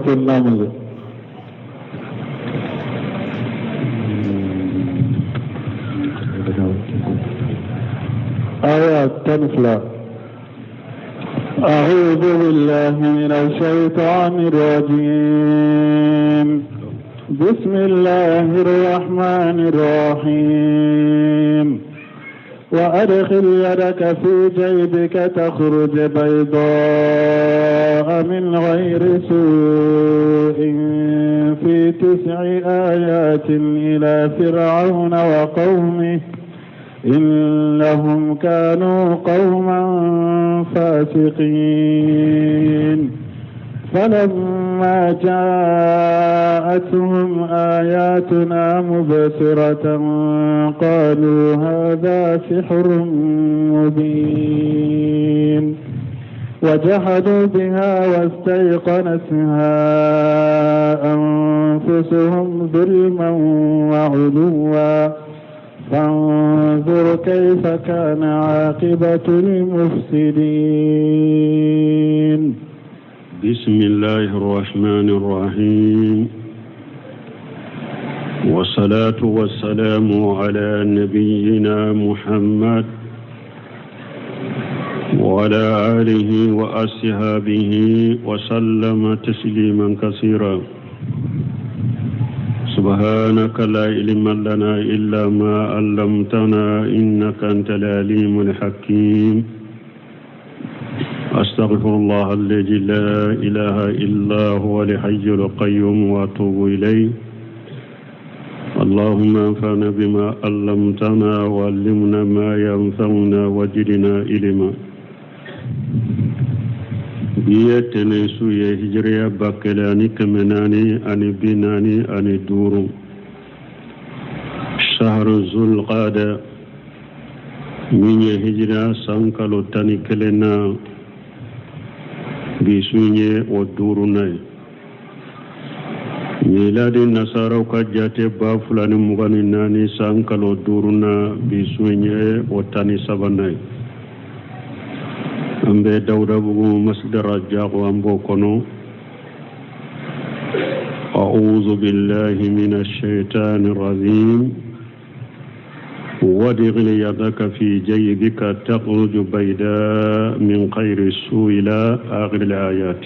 النمل. آية 12. أعوذ بالله من الشيطان الرجيم. بسم الله الرحمن الرحيم. وأدخل يدك في جيبك تخرج بيضاء من غير سوء في 9 آيات إلى فرعون وقومه إنهم كانوا قوما فاسقين. فلما جاءتهم آياتنا مبصرة قالوا هذا سحر مبين. وجحدوا بها واستيقنتها أنفسهم ظلما وعلوا. فانظر كيف كان عاقبة المفسدين. بسم الله الرحمن الرحيم، والصلاة والسلام على نبينا محمد وعلى آله وأصحابه وسلم تسليما كثيرا. سبحانك لا علم لنا إلا ما علمتنا إنك أنت العليم الحكيم. أستغفر الله الذي لا إله إلا هو الحي القيوم وأتوب إليه. اللهم انفعنا بما علمتنا وعلمنا ما ينفعنا وزدنا علما. Bi ye tɛnɛn su ye, hijiriya 1445, shahru zulqada, min ye hijiriya san kalo 11 na, bi su ye o duurunan ye. Miladi nasaraw ka jate 2024 san kalo duurunan, bi su ye o 13nan ye. An bɛ Dawudabugu masjid Jago, an b'o kɔnɔ. أعوذ بالله من الشيطان الرجيم. وادخل يدك في جيبك تخرج بيداء من غير سوء إلى آخر الآيات.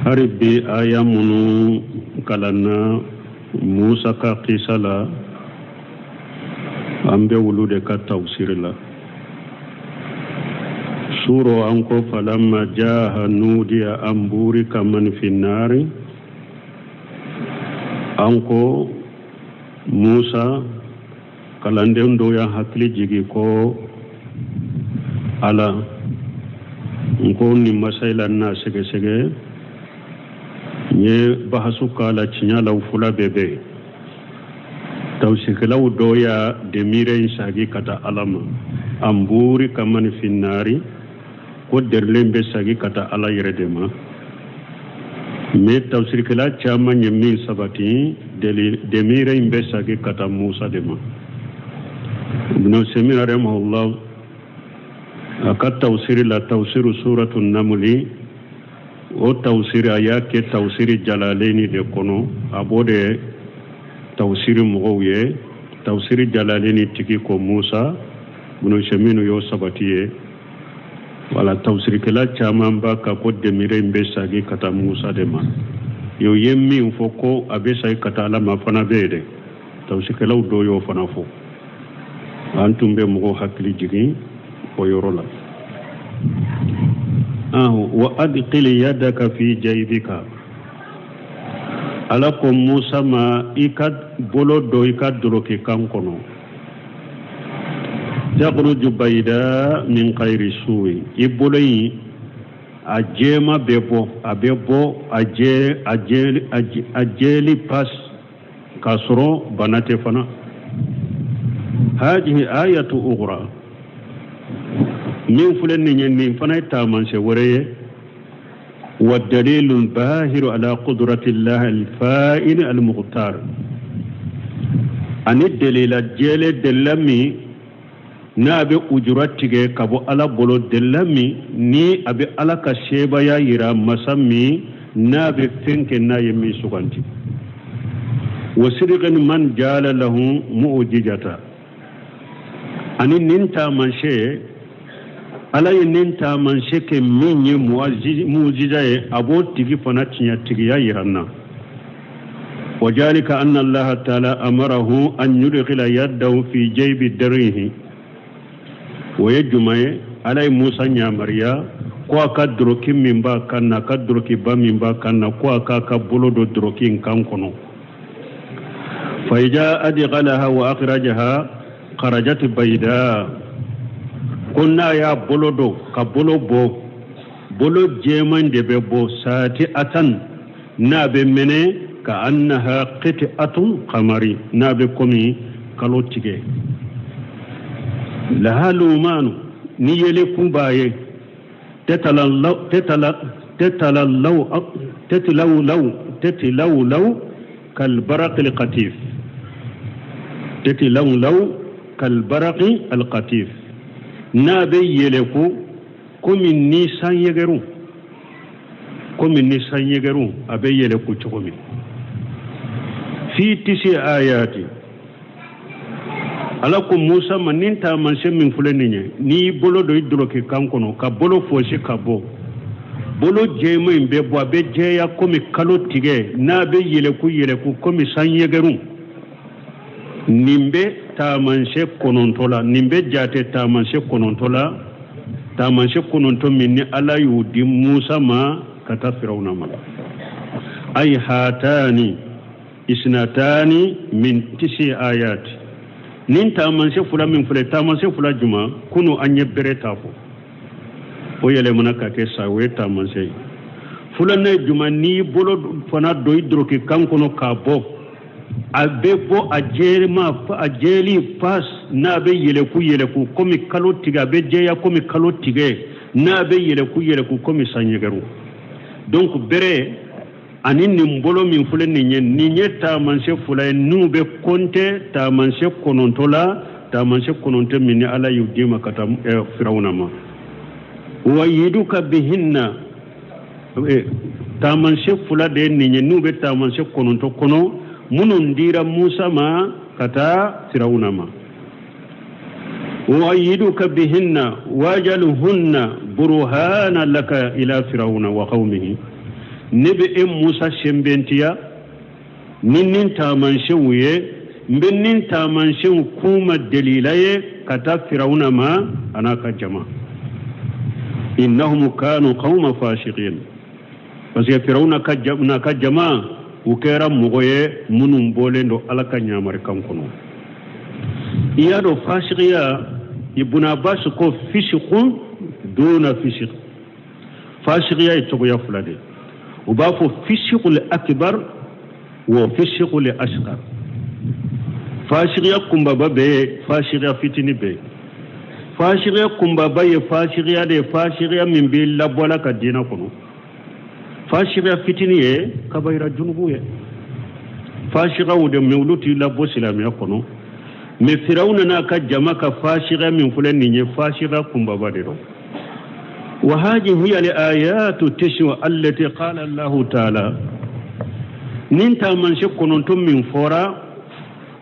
Hari bi aya minnu kalanna Musa ka kisa la, an bɛ olu de ka tafsiri la. Suro an ko falamma jaha nudiya an burika man fi nari. An ko Musa kalanden dɔ y'a hakili jigi ko ala n ko nin masayila n'a sɛgɛsɛgɛ, n ye bahasu k'a la. Tiɲɛ la, u fila bɛɛ bɛ yen. Tawusikɛlaw dɔw y'a demire in sagi ka taa ala ma, an burika man fi nari, ko derilen bɛ sagi ka taa ala yɛrɛ de ma. Mais tawusirikɛla caman ye min sabati, demire in bɛ sagi ka taa Musa de ma. Ibn Usaymin rahimahullah, a ka tawusiri la, tawusiru suratu namuli, o tawusiri a y'a kɛ tawusiri Jalalaini de kɔnɔ. A b'o de tawusiri mɔgɔw ye. Tawusiri Jalalaini tigi ko Musa, Ibn Usaymin y'o sabati ye. Wala tawusirikɛla caman b'a kan ko demire in bɛ sagi ka taa Musa de ma. Yo ye min fɔ ko a bɛ sagi ka taa ala ma fana bɛ yen dɛ. Tawusikɛlaw dɔw y'o fana fɔ. An tun bɛ mɔgɔw hakili jigin o yɔrɔ la. Wa adkhil yadaka fi jaybika. Ala ko Musa ma, i ka bolo don i ka doloki kan kɔnɔ. Takhruju bayda min khayri suwi. I bolo in a jɛma bɛ bɔ, a bɛ bɔ a jɛ a jɛ a jɛli pas k'a sɔrɔ bana tɛ fana. Hadihi ayatu ukhra, min filɛ nin ye, nin fana ye taamasiyɛn wɛrɛ ye. Wa dalilun bahiru ala qudrati llahi alfa'il almukhtar, ani delila jɛlen, delila min N'a bɛ ujura tigɛ ka bɔ Ala bolo delila min ni a bɛ Ala ka sebaaya yira masa min n'a bɛ fɛn kɛ n'a ye min suganti. Wa sidqin man jala lahu mu'jizata. Ani nin taamasiyɛn Ala ye nin taamasiyɛn kɛ min ye mujiza ye a b'o tigi fana tiɲɛtigiya yira n na. Wa jalika anna Allaha taala amarahu an yudkhila yadahu fi jaybi darihi. O ye jumɛn ye? Ala ye Musa yamaruya ko a ka doroki min b'a kan na, a ka dorokiba min b'a kan na, ko a k'a ka bolo don doroki in kan kɔnɔ. Fa iza adkhalaha wa akhrajaha kharajat bayda. Ko n'a y'a bolo don ka bolo bɔ, bolo jɛman de bɛ bɔ sati'atan n'a bɛ mɛnɛ ka annaha qit'atun qamari n'a bɛ komi kalo tigɛ. Laha lumanu ni yelekun b'a ye tetilawlaw kalbaraqi alqatif tetilawlaw kalbaraqi alqatif n'a bɛ yeleku komi ni sanyɛgɛru komi ni sanyɛgɛru a bɛ yeleku cogo min fi tisi ayati Ala ko Musa ma nin taamasiyɛn min filɛ nin ye n'i y'i bolo don i dɔlɔki kan kɔnɔ ka bolo fosi ka bɔ bolo jɛman in bɛ bɔ a bɛ jɛya komi kalo tigɛ n'a bɛ yɛlɛku yɛlɛku komi sanyɛgɛru nin bɛ taamasiyɛn kɔnɔntɔn la nin bɛ jate taamasiyɛn kɔnɔntɔn la taamasiyɛn kɔnɔntɔn min ni Ala y'u di Musa ma ka taa Firawuna ma ayi hatani isnatani min tisi ayati nin taamasiyɛn fila min filɛ taamasiyɛn fila juma kunu an ye bere ta fɔ o yɛlɛmana ka kɛ sa o ye taamasiyɛn ye filanan ye juma n'i bolo fana don i doroki kan kɔnɔ k'a bɔ a bɛ bɔ a jɛma a jɛli pas n'a bɛ yɛlɛku yɛlɛku komi kalo tigɛ a bɛ jɛya komi kalo tigɛ n'a bɛ yɛlɛku yɛlɛku komi sanyɛgɛru donc bere ani nin bolo min filɛ nin ye nin ye taamasiyɛn fila ye n'u bɛ kɔnte taamasiyɛn kɔnɔntɔn la taamasiyɛn kɔnɔntɔn min ni ala y'u d'i ma ka taa eh, firawuna ma uwayiduka bihinna eh, taamasiyɛn fila de ye nin ye n'u bɛ taamasiyɛn kɔnɔntɔn kɔnɔ minnu dira musa ma ka taa firawuna ma uwayiduka bihinna wajaluhunna buruhana laka ila firawuna wa qawmihi ne bɛ e musa sɛnbɛntiya ni nin taamasiyɛnw ye n bɛ nin taamasiyɛnw k'u ma delila ye ka taa firawuna ma a n'a ka jama innahum kanu qawma fasiqin parce que firawuna ka n'a ka jama u kɛra mɔgɔ ye minnu bɔlen don ala ka ɲamarikan kɔnɔ i y'a dɔn fasikiya ibn abbas ko fisikun duna fisik fasikiya ye cogoya fila de u b'a fɔ fisikul akibar wa fisikul asgar fasikiya kunbaba bɛ yen fasikiya fitini bɛ yen fasikiya kunbaba ye fasikiya de ye fasikiya min b'i labɔ ala ka diinɛ kɔnɔ fasikiya fitini ye kabayira junubu ye fasikiyaw de mais olu t'i labɔ silamɛya kɔnɔ mais firawuna n'a ka jama ka fasikiya min filɛ nin ye fasikiya kunbaba de don wa hajihi hiya al ayatu tisu allati qala allahu taala nin taamasiyɛn kɔnɔntɔn min fɔra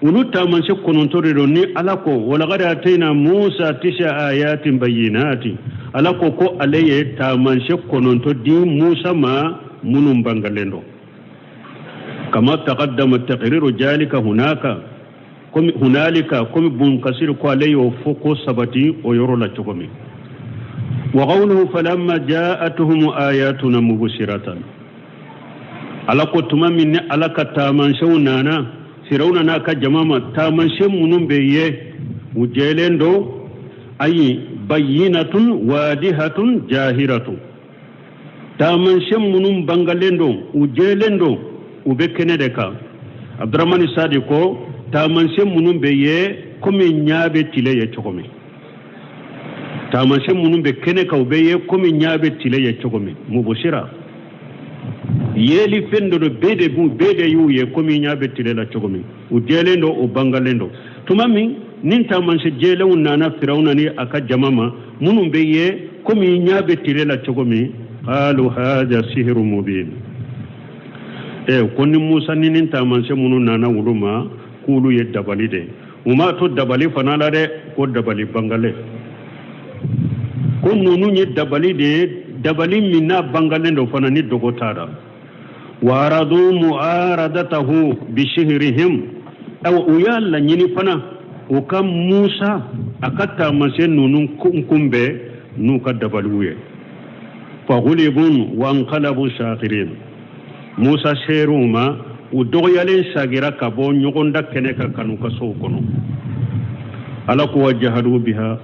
olu taamasiyɛn kɔnɔntɔn de don ni ala ko walakad atayna musa tisa ayatin bayinati ala ko ko ale ye taamasiyɛn kɔnɔntɔn di musa ma minnu bangalen don kama taqaddama taqriru jalika hunaka komi hunalika komi bun kasiri ko ale y'o fɔ ko sabati o yɔrɔ la cogo min wa qawluhu falamma ja'atuhum ayatuna mubsiratan ala ko tuma min ni ala ka taamasiyɛnw nana firawuna n'a ka jama ma taamasiyɛn minnu bɛ ye u jɛlen don ayi bayyinatun wadihatun jahiratun taamasiyɛn minnu bangalen don u jɛlen don u bɛ kɛnɛ de kan abdramani sadi ko taamasiyɛn minnu bɛ ye komi ɲa bɛ tile ye cogo min taamasiyɛn minnu bɛ kɛnɛ kan u bɛ ye komi ɲa bɛ tile ye cogo min mubusira yeli fɛn dɔ don bɛɛ de b'u bɛɛ de y'u ye komi ɲa bɛ tile la cogo min u jɛlen don u bangalen don tuma min ni taamasiyɛn jɛlenw nana firawuna ni a ka jama ma minnu bɛ ye komi i ɲɛ bɛ tile la cogo min qalu haza sihiru mubin ɛ ko ni musa ni nin taamasiyɛn minnu nana olu ma k'olu ye dabali de ye u m'a to dabali fana la dɛ ko dabali bangalen ko ninnu ye dabali de ye dabali min n'a bangalen don fana ni dogo t'a la wa aradu mu'aradatahu bisihrihim awa u y'a laɲini fana u ka musa a ka taamasiyɛn ninnu kunbɛn n'u ka dabaliw ye fagulibu wankalabu sagirin musa ser'u ma u dɔgɔyalen sagira ka bɔ ɲɔgɔnda kɛnɛ kan ka n'u ka sow kɔnɔ ala ko wa jahadu biha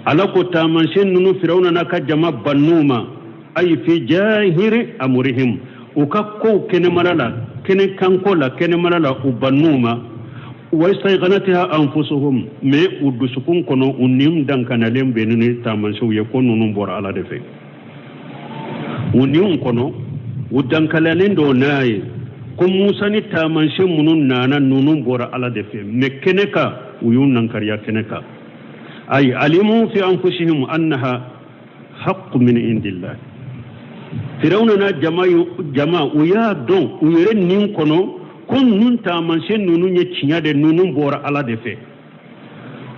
ala ko taamasiyɛn ninnu firawuna n'a ka jama bann'u ma ayi fi jahiri amurihim u ka kow kɛnɛmala la kɛnɛkanko la kɛnɛmala la u bann'u ma wa istayqanatiha anfusuhum mais u dusukun kɔnɔ u niw dankanalen bɛ ni taamasiyɛnw ye ko ninnu bɔra ala de fɛ u niw kɔnɔ u dankanalen don n'a ye ko musa ni taamasiyɛn minnu nana ninnu bɔra ala de fɛ mais kɛnɛ kan u y'u nankariya kɛnɛ kan ayi alimu fi anfusihim annaha haqqu min indillah firawuna n'a jama jama u y'a dɔn u yɛrɛ nin kɔnɔ ko ninnu taamasiyɛn ninnu ye tiɲɛ de ninnu bɔra ala de fɛ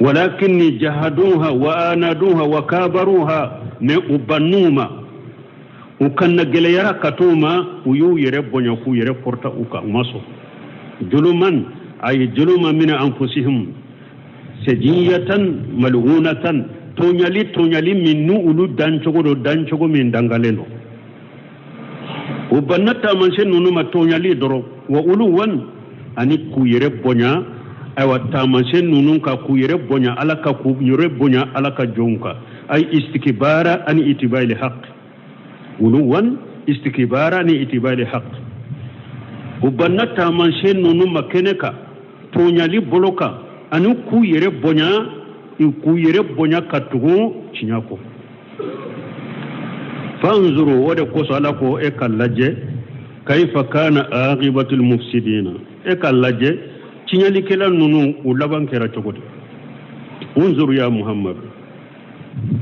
walakinni jahaduha wa anaduha wa kabaruha mais u bann'u ma u kanna gɛlɛyara ka t'u ma u y'u yɛrɛ bonya k'u yɛrɛ kɔrɔta u kan u ma sɔn juluman ayi juluma min anfusihim sajiyatan mal'unatan tɔɲali tɔɲali min n'u olu dancogo don dancogo min dangalen don u banna taamasiyɛn ninnu ma tɔɲali dɔrɔn wa uluwan ani k'u yɛrɛ bonya ayiwa taamasiyɛn ninnu kan k'u yɛrɛ bonya ala kan k'u yɛrɛ bonya ala ka jɔnw kan ay istikibara ani itibaili haq uluwan istikibara ani itibaili haq u banna taamasiyɛn ninnu ma kɛnɛ kan tɔɲali bolo kan ani k'u yɛrɛ bonya k'u yɛrɛ bonya ka tugu tiɲɛ kɔ fanzuru o de kosɔn ala ko e ka lajɛ kaifa kana aqibatul mufsidina e ka lajɛ tiɲɛlikɛla ninnu u laban kɛra cogo di unzuru ya muhammadu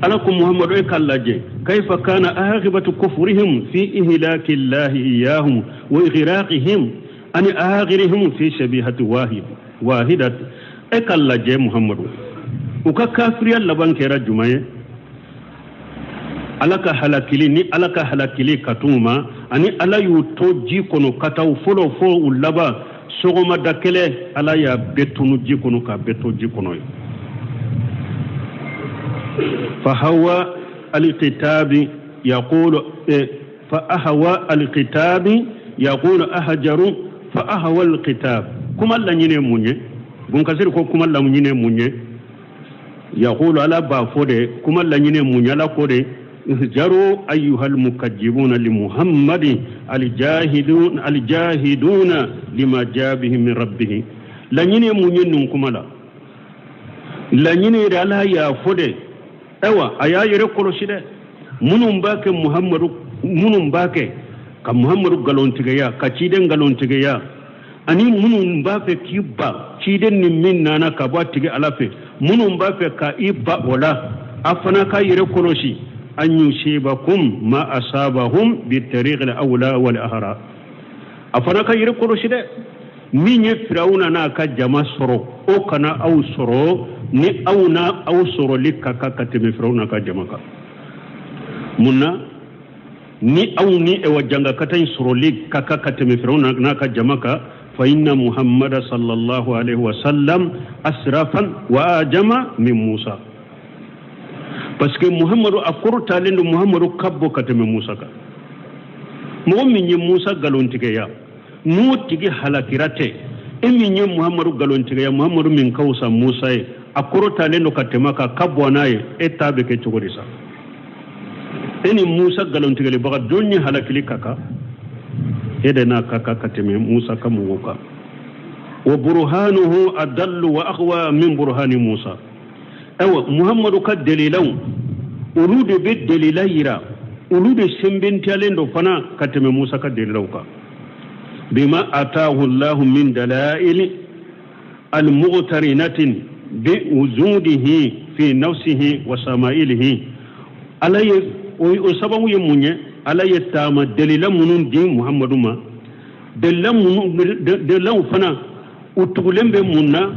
ala ko muhammadu e ka lajɛ kaifa kana aqibatu kufrihim fi ihlaki llahi iyahum wa igraqihim ani akhirihim fi shabihati wahid wahidat e ka lajɛ muhammadu u ka kafiriya laban kɛra jumɛn ye ala ka halakili ni ala ka halakili ka t'u ma ani ala y'u to ji kɔnɔ ka taa u fɔlɔ fo u laban sɔgɔmada kelen ala y'a bɛɛ tunu ji kɔnɔ k'a bɛɛ to ji kɔnɔ ye fahawa alkitabi yaqulu eh, fa ahawa alkitabi yaqulu ahajaru fa ahawa alkitab kuma laɲini ye mun ye bunkasiri ko kuma laɲini ye mun ye yaqulu ala b'a fɔ de kuma laɲini ye mun ye ala ko de ihjaru ayyuhal mukajjibuna li muhammadin aljahidun aljahiduna lima jaa bihi min rabbihi laɲini ye mun ye nin kuma la laɲini yɛrɛ ala y'a fɔ de ayiwa a y'a yɛrɛ kɔlɔsi dɛ minnu b'a kɛ muhammadu minnu b'a kɛ ka muhammadu nkalontigiya ka ciden nkalontigiya ani minnu b'a fɛ k'i ban ciden ni min nana ka bɔ a tigi ala fɛ minnu b'a fɛ ka i ban o la a fana k'a yɛrɛ kɔlɔsi an yusibakum ma asabahum bi tariqil awla wal ahra a fana ka yɛrɛ kɔlɔsi dɛ min ye firawuna n'a ka jama sɔrɔ o kana aw sɔrɔ ni aw na aw sɔrɔli ka kan ka tɛmɛ firawuna ka jama kan mun na ni aw ni ewa jangakata in sɔrɔli ka kan ka tɛmɛ firawuna n'a ka jama kan fa inna muhammada sallallahu alaihi wa sallam asrafan wa ajama min musa parce que muhammadu a kɔrɔtalen don muhammadu ka bon ka tɛmɛ musa kan mɔgɔ min ye musa nkalontigiya n'o tigi halakira tɛ e min ye muhamadu nkalontigiya muhamadu min ka wusa musa ye a kɔrɔtalen don ka tɛmɛ a kan ka bon n'a ye e ta bɛ kɛ cogo di sa e ni musa nkalontigɛlibaga jɔn ni halakili ka kan e de n'a ka kan ka tɛmɛ musa ka mɔgɔw kan wa burhanuhu adallu wa aqwa min burhani musa ayiwa muhamadu ka dalilaw olu de bɛ dalila yira olu de sɛnbɛntiyalen don fana ka tɛmɛ musa ka dalilaw kan bima atahu llahu min dalaili Almuqtarinatin bi wujudihi fi nafsihi wa samailihi. Ala ye o sababu ye mun ye? Ala ye taama delila minnu di Muhammadu ma, delila minnu, delilaw fana, u tugulen bɛ mun na?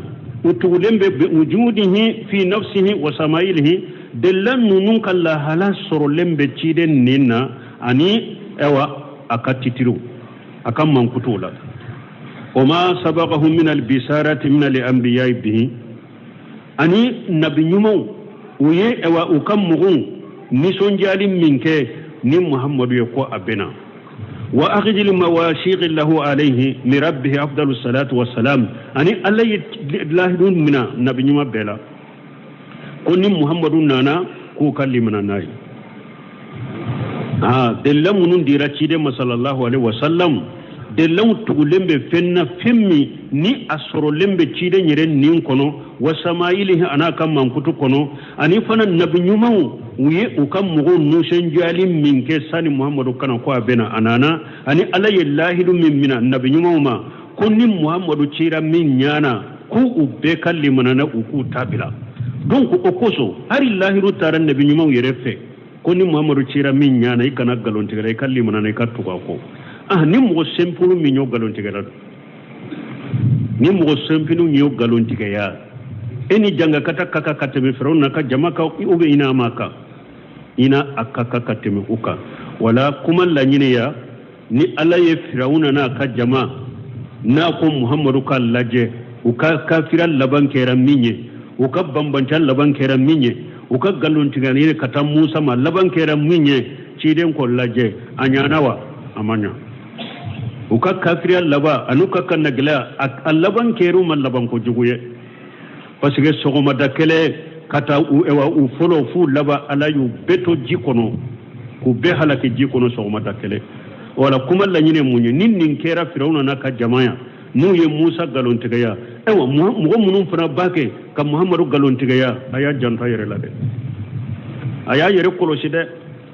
U tugulen bɛ wujudihi fi nafsihi wa samailihi. Delila ninnu ka lahala sɔrɔlen bɛ ciden nin na ani ayiwa a ka titiriw, a ka mankutuw la. Wa ma sabaqahum min albisarati min al-anbiya'i bihi, ani nabi ɲumanw, u ye ayiwa u ka mɔgɔw nisɔndiyali min kɛ ni Muhammadu ye ko a bɛna. Wa akhidil mawasiqi lahu alayhi min rabbihi afdalu salatu wa salam, ani Ala ye lahidu mina nabi ɲuman bɛɛ la ko ni Muhammadu nana k'u ka limana n'a ye. Aa, delila minnu dira ciden ma sallallahu alaihi wasallam, delilaw tugulen bɛ fɛn na, fɛn min ni a sɔrɔlen bɛ ciden yɛrɛ nin kɔnɔ, wa samayilihi, an'a ka mankutu kɔnɔ, ani fana nabi ɲumanw, u ye u ka mɔgɔw nisɔndiyali min kɛ sani Muhamadu ka na ko a bɛna, a nana, ani Ala ye lahidu min mina nabi ɲumanw ma ko ni Muhamadu cira min ɲana, ko u bɛɛ ka limana na, u k'u ta bila. Donc o kosɔn hali lahidu taara nabi ɲumanw yɛrɛ fɛ ko ni Muhamadu cira min ɲana, i kana nkalon tigɛla, i ka limana na, i ka tugu a kɔ. Ah, ni mɔgɔ simple min y'o nkalon tigɛla don, ni mɔgɔ simple min y'o nkalon tigɛya, e ni jangakata ka kan ka tɛmɛ Firawuna ka jama kan ou bien i n'a ma kan? I n'a a ka kan ka tɛmɛ u kan. Wala kuma laɲiniya ni Ala ye Firawuna n'a ka jama n'a ko Muhamadu ka lajɛ, u ka kafira laban kɛra min ye, u ka banbanca laban kɛra min ye, u ka nkalontigɛli ka taa Musa ma laban kɛra min ye, ciden k'o lajɛ, a ɲana wa a ma ɲa? U ka kafiriya laban an'u ka kannagɛlɛya, a laban kɛra u ma labanko jugu ye, parce que sɔgɔmada kɛlɛ ka taa u u fɔlɔ f'u laban, Ala y'u bɛɛ to ji kɔnɔ, k'u bɛɛ halaki ji kɔnɔ sɔgɔmada kɛlɛ. Wala kuma laɲini mun ye? Ni nin kɛra Firawuna n'a ka jama ya, n'u ye Musa nkalontigɛya, ayiwa mɔgɔ minnu fana b'a kɛ ka Muhamadu nkalontigɛya, a y'a janto a yɛrɛ la dɛ, a y'a yɛrɛ kɔlɔsi dɛ.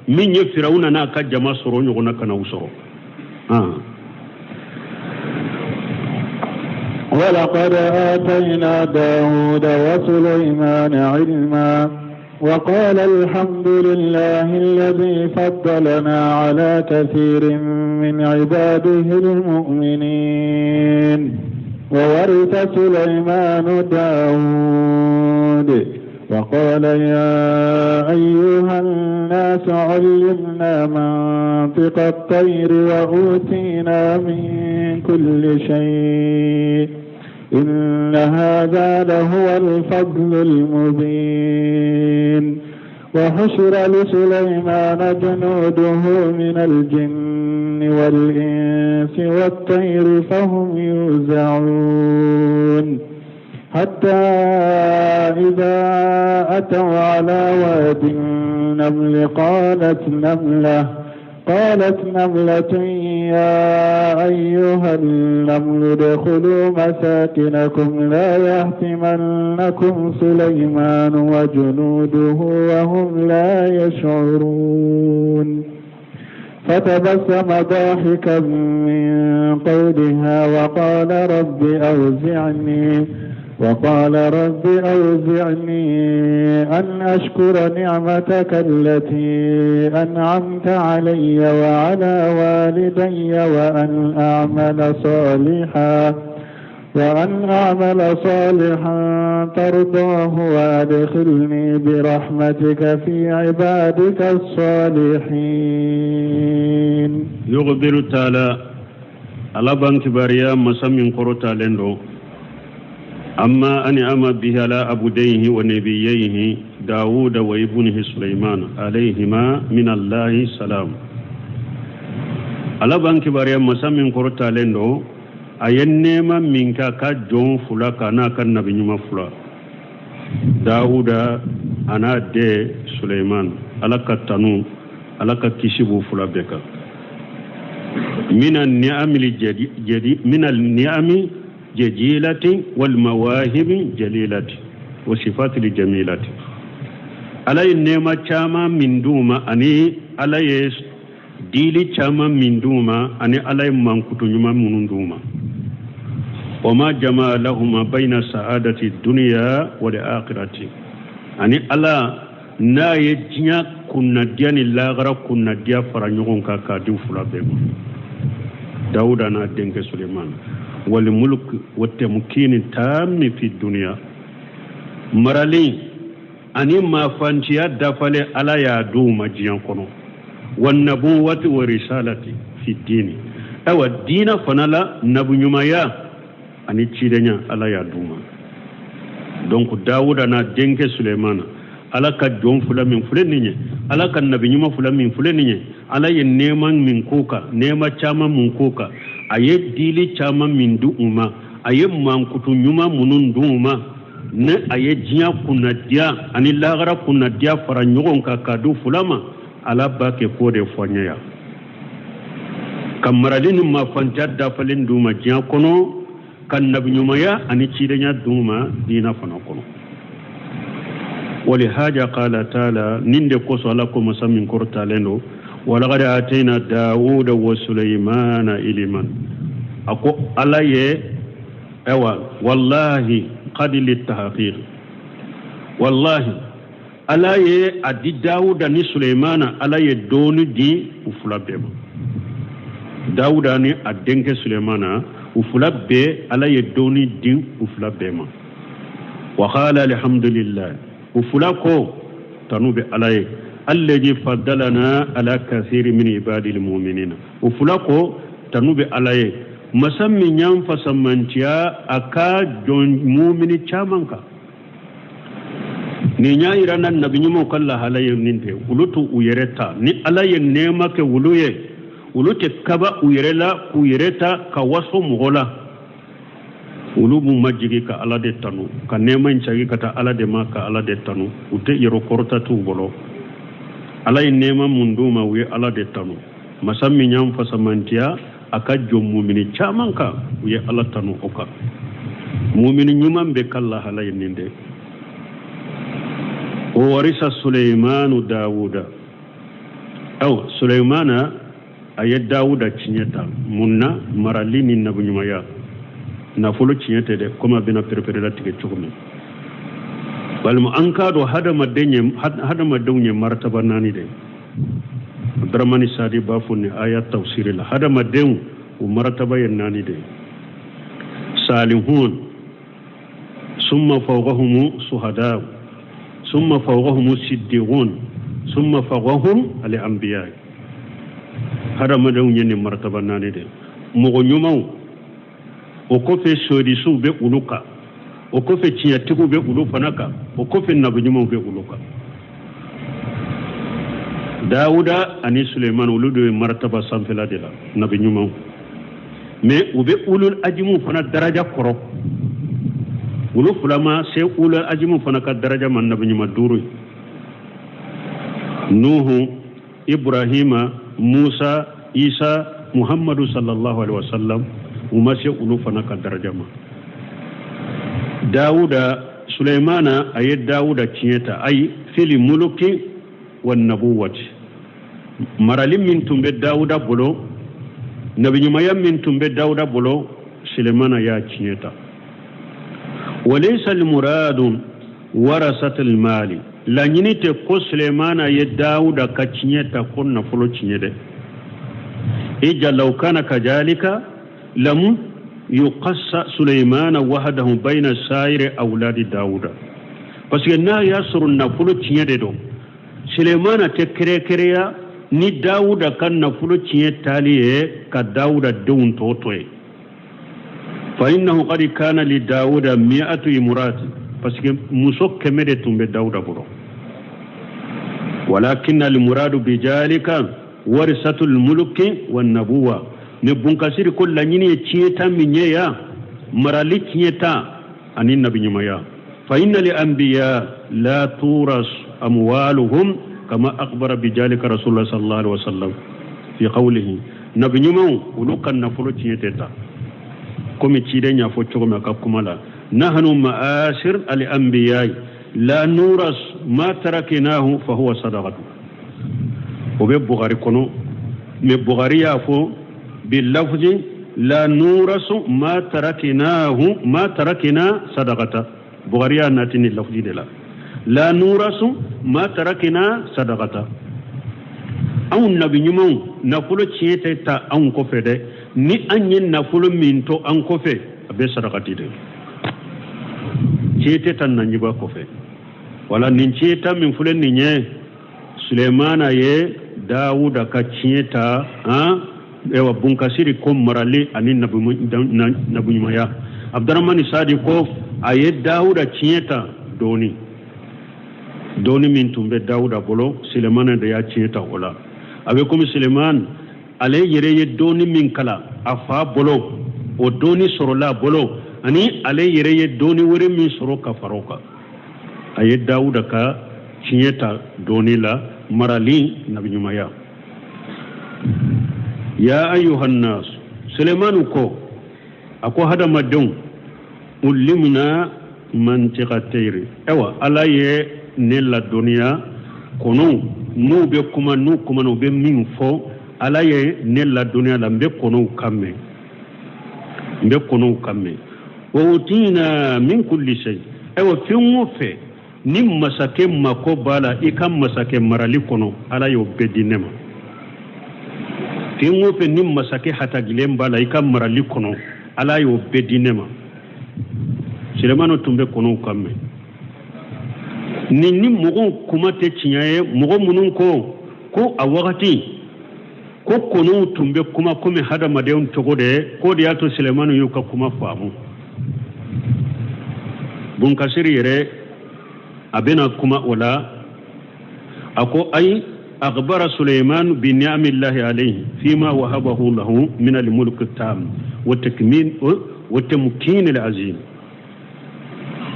Min ye Firawuna n'a ka jama sɔrɔ, ɲɔgɔnna kana u sɔrɔ. ولقد آتينا داود وسليمان علما وقال الحمد لله الذي فضلنا على كثير من عباده المؤمنين وورث سليمان داود وقال يا أيها الناس علمنا منطق الطير وأوتينا من كل شيء إن هذا لهو الفضل المبين وحشر لسليمان جنوده من الجن والإنس والطير فهم يوزعون حتى إذا أتوا على واد النمل قالت نملة يا أيها النمل ادخلوا مساكنكم لا يهتمنكم سليمان وجنوده وهم لا يشعرون فتبسم ضاحكا من قولها وقال رب أوزعني أن أشكر نعمتك التي أنعمت علي وعلى والدي وأن أعمل صالحا ترضاه وأدخلني برحمتك في عبادك الصالحين. يخبر تعالى, Ala b'an kibaruya masa min kɔrɔtalen don, عما أنعم به على عبديه ونبييه داود وابنه سليمان عليهما من الله سلام. Ala b'an kibaruya masa min kɔrɔtalen don, a ye nɛɛma min kɛ a ka jɔn fila kan n'a ka nabi ɲuman fila, Dawuda a n'a den Suleiman, Ala ka tanu, Ala ka kisi b'u fila bɛɛ kan. من النعم الجدي من النعم جليلة والمواهب جليلة وصفات الجميلة. Ala ye nɛɛma caman min d'u ma, ani Ala ye dili caman min d'u ma, ani Ala ye mankutu ɲuman minnu d'u ma. Wa ma jama lahuma bayna sa'adati dunya wal akhirati, ani Ala n'a ye diɲɛ kunnadiya ni lagara kunnadiya fara ɲɔgɔn kan k'a di fila bɛɛ ma, Dawuda n'a denkɛ Suleiman, wal mulk wa tamkini tammi fi dunya, marali ani maafantiya dafalen Ala y'a d'u ma diɲɛ kɔnɔ, wa nabuwati wa risalati fi dini, ayiwa diina fana la nabiɲumanya ani cidenya Ala y'a d'u ma. Donc Dawuda n'a denkɛ Sulemana, Ala ka jɔn fila min filɛ nin ye, Ala ka nabiɲuman fila min filɛ nin ye, Ala ye nɛɛma min k'u kan, nɛɛma caman min k'u kan, a ye dili caman min di u ma, a ye mankutu ɲuman minnu di u ma, ni a ye diɲɛ kunnadiya ani lahara kunnadiya fara ɲɔgɔn kan k'a di fila ma, Ala b'a kɛ k'o de fɔ n ye yan, ka marali ni maafantiya dafalen d'u ma diɲɛ kɔnɔ, ka nabiɲumanya ani cidenya d'u ma diina fana kɔnɔ. Walihaja qala taala, nin de kosɔn Ala ko masa min kɔrɔtalen don, walaqad atayna Dawuda wa Suleimana iliman, a ko Ala ye, ayiwa wallahi qad litahqiq, wallahi Ala ye a di Dawuda ni Suleimana, Ala ye dɔnni di u fila bɛɛ ma. Dawuda ni a denkɛ Suleimana, u fila bɛɛ Ala ye dɔnni di u fila bɛɛ ma. Wa qala alhamdulillah, u fila ko tanu bɛ Ala ye, alladhi faddalana ala kathiri min ibadil mu'minina, u fila ko tanu bɛ Ala ye, masa min y'an fasamantiya a ka jɔn mumini caman kan. Nin y'a yira na nabi ɲumanw ka lahala ye nin tɛ, olu t'u yɛrɛ ta. Ni Ala ye nɛɛma kɛ olu ye, olu tɛ kaba u yɛrɛ la k'u yɛrɛ ta ka waso mɔgɔ la. Olu b'u majigi ka Ala de tanu, ka nɛɛma in cagi ka taa Ala de ma, ka Ala de tanu. U tɛ yɛrɛ kɔrɔta t'u bolo. Ala ye nɛɛma mun d'u ma, u ye Ala de tanu, masa min y'an fasamantiya a ka jɔn mumini caman kan, u ye Ala tanu o kan. Mumini ɲuman bɛ ka lahala ye nin de. O warisa Suleimanu Dawuda, aw Suleimana a ye Dawuda tiɲɛ ta mun na? Marali ni nabiɲumanya, nafolo tiɲɛ tɛ dɛ, komi a bɛna pereperelatigɛ cogo min. Walima an k'a dɔn hadamadenw ye martaba naani de. Abdramani Sadi b'a fɔ nin aya tafsiri la, hadamadenw u martaba ye naani de: salihun, summa fawqahum suhada, summa fawqahum siddiqun, summa fawqahum al-anbiya. Hadamadenw ye nin martaba naani de: mɔgɔ ɲumanw, o kɔfɛ sodisiw bɛ olu kan, o kɔfɛ tiɲɛtigiw bɛ olu fana kan, o kɔfɛ nabi ɲumanw bɛ olu kan. Dawuda ani Suleiman, olu de ye martaba sanfɛla de la, nabi ɲumanw, mais u bɛ ulul ajimu fana daraja kɔrɔ. Olu fila ma se ulul ajimu fana ka daraja ma, nabi ɲuman duuru ye: Nuhu, Ibrahima, Musa, Isa, Muhammadu sallallahu alaihi wasallam. U ma se olu fana ka daraja ma. Dawuda, Suleimana a ye Dawuda tiɲɛ ta, ayi fili muluki wa nabuwati, marali min tun bɛ Dawuda bolo, nabiɲumanya min tun bɛ Dawuda bolo, Sulemana y'a tiɲɛ ta. Walaysa almuradu warasatul mali, laɲini tɛ ko Sulemana ye Dawuda ka tiɲɛ ta ko nafolo tiɲɛ dɛ. Ija law kana kajalika lam yuqassa Suleimana wahdahu bayna sa'iri awladi Dawuda, parce que n'a y'a sɔrɔ nafolo tiɲɛ de don, Sulemana tɛ kɛrɛkɛrɛya ni Dawuda ka nafolo tiɲɛ taali ye ka Dawuda denw tɔ to ye. Fa innahu qad kana li Dawuda mi'atu imurati, parce que muso 100 de tun bɛ Dawuda bolo. Walakin al muradu bijalika warisatul mulki wan nabuwa, ne bunkasiri ko laɲini ye tiɲɛ ta min ye yan, marali tiɲɛ ta ani nabiɲumanya. Fa inna li anbiya la turas amwaluhum kama akhbara bijalika rasulullah sallallahu alaihi wasallam fi qawlihi, nabiɲumanw olu ka nafolo tiɲɛ tɛ ta, komi ciden y'a fɔ cogo min a ka kuma la, nahnu ma'asir al anbiya la nuras ma tarakinahu fa huwa sadaqatu. O bɛ Bukhari kɔnɔ, mais Bukhari y'a fɔ bi lafzi La nurasu ma tarakinahu ma tarakina sadaqata. Bukhari y'a nati nin lafudi de la, la nurasu ma tarakina sadaqata. Anw nabi ɲumanw, nafolo tiɲɛ tɛ ta anw kɔfɛ dɛ. Ni an ye nafolo min to an kɔfɛ, a bɛ sarakati de. Tiɲɛ tɛ ta naɲiba kɔfɛ. Wala nin tiɲɛ ta min filɛ nin ye, Sulemana ye Dawuda ka tiɲɛ ta han. Ewa, Bunkasiri ko marali ani nabiɲumanya. Abdaramani Sadi ko a ye Dawuda tiɲɛ ta dɔɔni dɔɔni min tun bɛ Dawuda bolo, Sulemana de y'a tiɲɛ ta o la. A bɛ komi Suleman ale yɛrɛ ye dɔɔni min kalan a fa bolo, o dɔɔni sɔrɔla a bolo, ani ale yɛrɛ ye dɔɔni wɛrɛ min sɔrɔ ka fara o kan. A ye Dawuda ka tiɲɛ ta dɔɔni la, marali, nabiɲumanya. Ya ayuhannas, Sulemanu ko, a ko hadamadenw, ulimna mantiqa tayri. Ayiwa, Ala ye ne ladɔnniya kɔnɔw n'u bɛ kuma, n'u kumana u bɛ min fɔ. Ala ye ne ladɔnniya la, n bɛ kɔnɔw kan mɛn, n bɛ kɔnɔw kan mɛn. Wa utina min kulli shay. Ayiwa, fɛn o fɛn ni masakɛ mako b'a la i ka masakɛ marali kɔnɔ, Ala y'o bɛɛ di ne ma. Fɛn o fɛn ni masakɛ hatagilen b'a la i ka marali kɔnɔ, Ala y'o bɛɛ di ne ma. Sulemanu tun bɛ kɔnɔw kan mɛn. Nin ni mɔgɔw kuma tɛ tiɲɛ ye. Mɔgɔ minnu ko ko a wagati ko kɔnɔw tun bɛ kuma komi hadamadenw cogo de, k'o de y'a to Sulemanu y'u ka kuma faamu. Bunkasiri yɛrɛ a bɛna kuma o la. A ko ayi, akhbara Suleiman bi ni'amillahi alayhi fima wahabahu lahu min al-mulk tam wa takmin wa tamkin al-azim.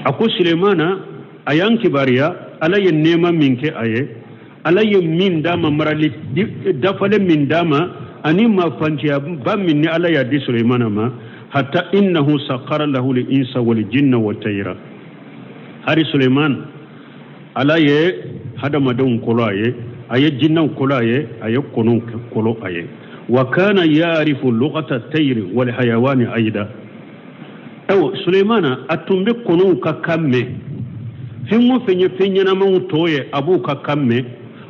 A ko Sulemana a y'an kibaruya Ala ye nɛɛma min kɛ a ye, Ala ye min d'a ma, marali dafalen min d'a ma, ani mafanciyaba min ni Ala y'a di Sulemana ma. Hatta innahu sakhara lahu al-insa wal jinna wa tayra. Hari Suleiman, Ala ye hadamadenw kolo a ye, a ye jinnaw kolo a ye, a ye kɔnɔw kolo a ye. Wa kana ya'rifu lughata tayri wal hayawani ayda. Ayiwa, Sulemana a tun bɛ kɔnɔw ka kan mɛn. Fɛn o fɛn ye fɛn ɲɛnamaw tɔ ye, a b'u ka kan mɛn.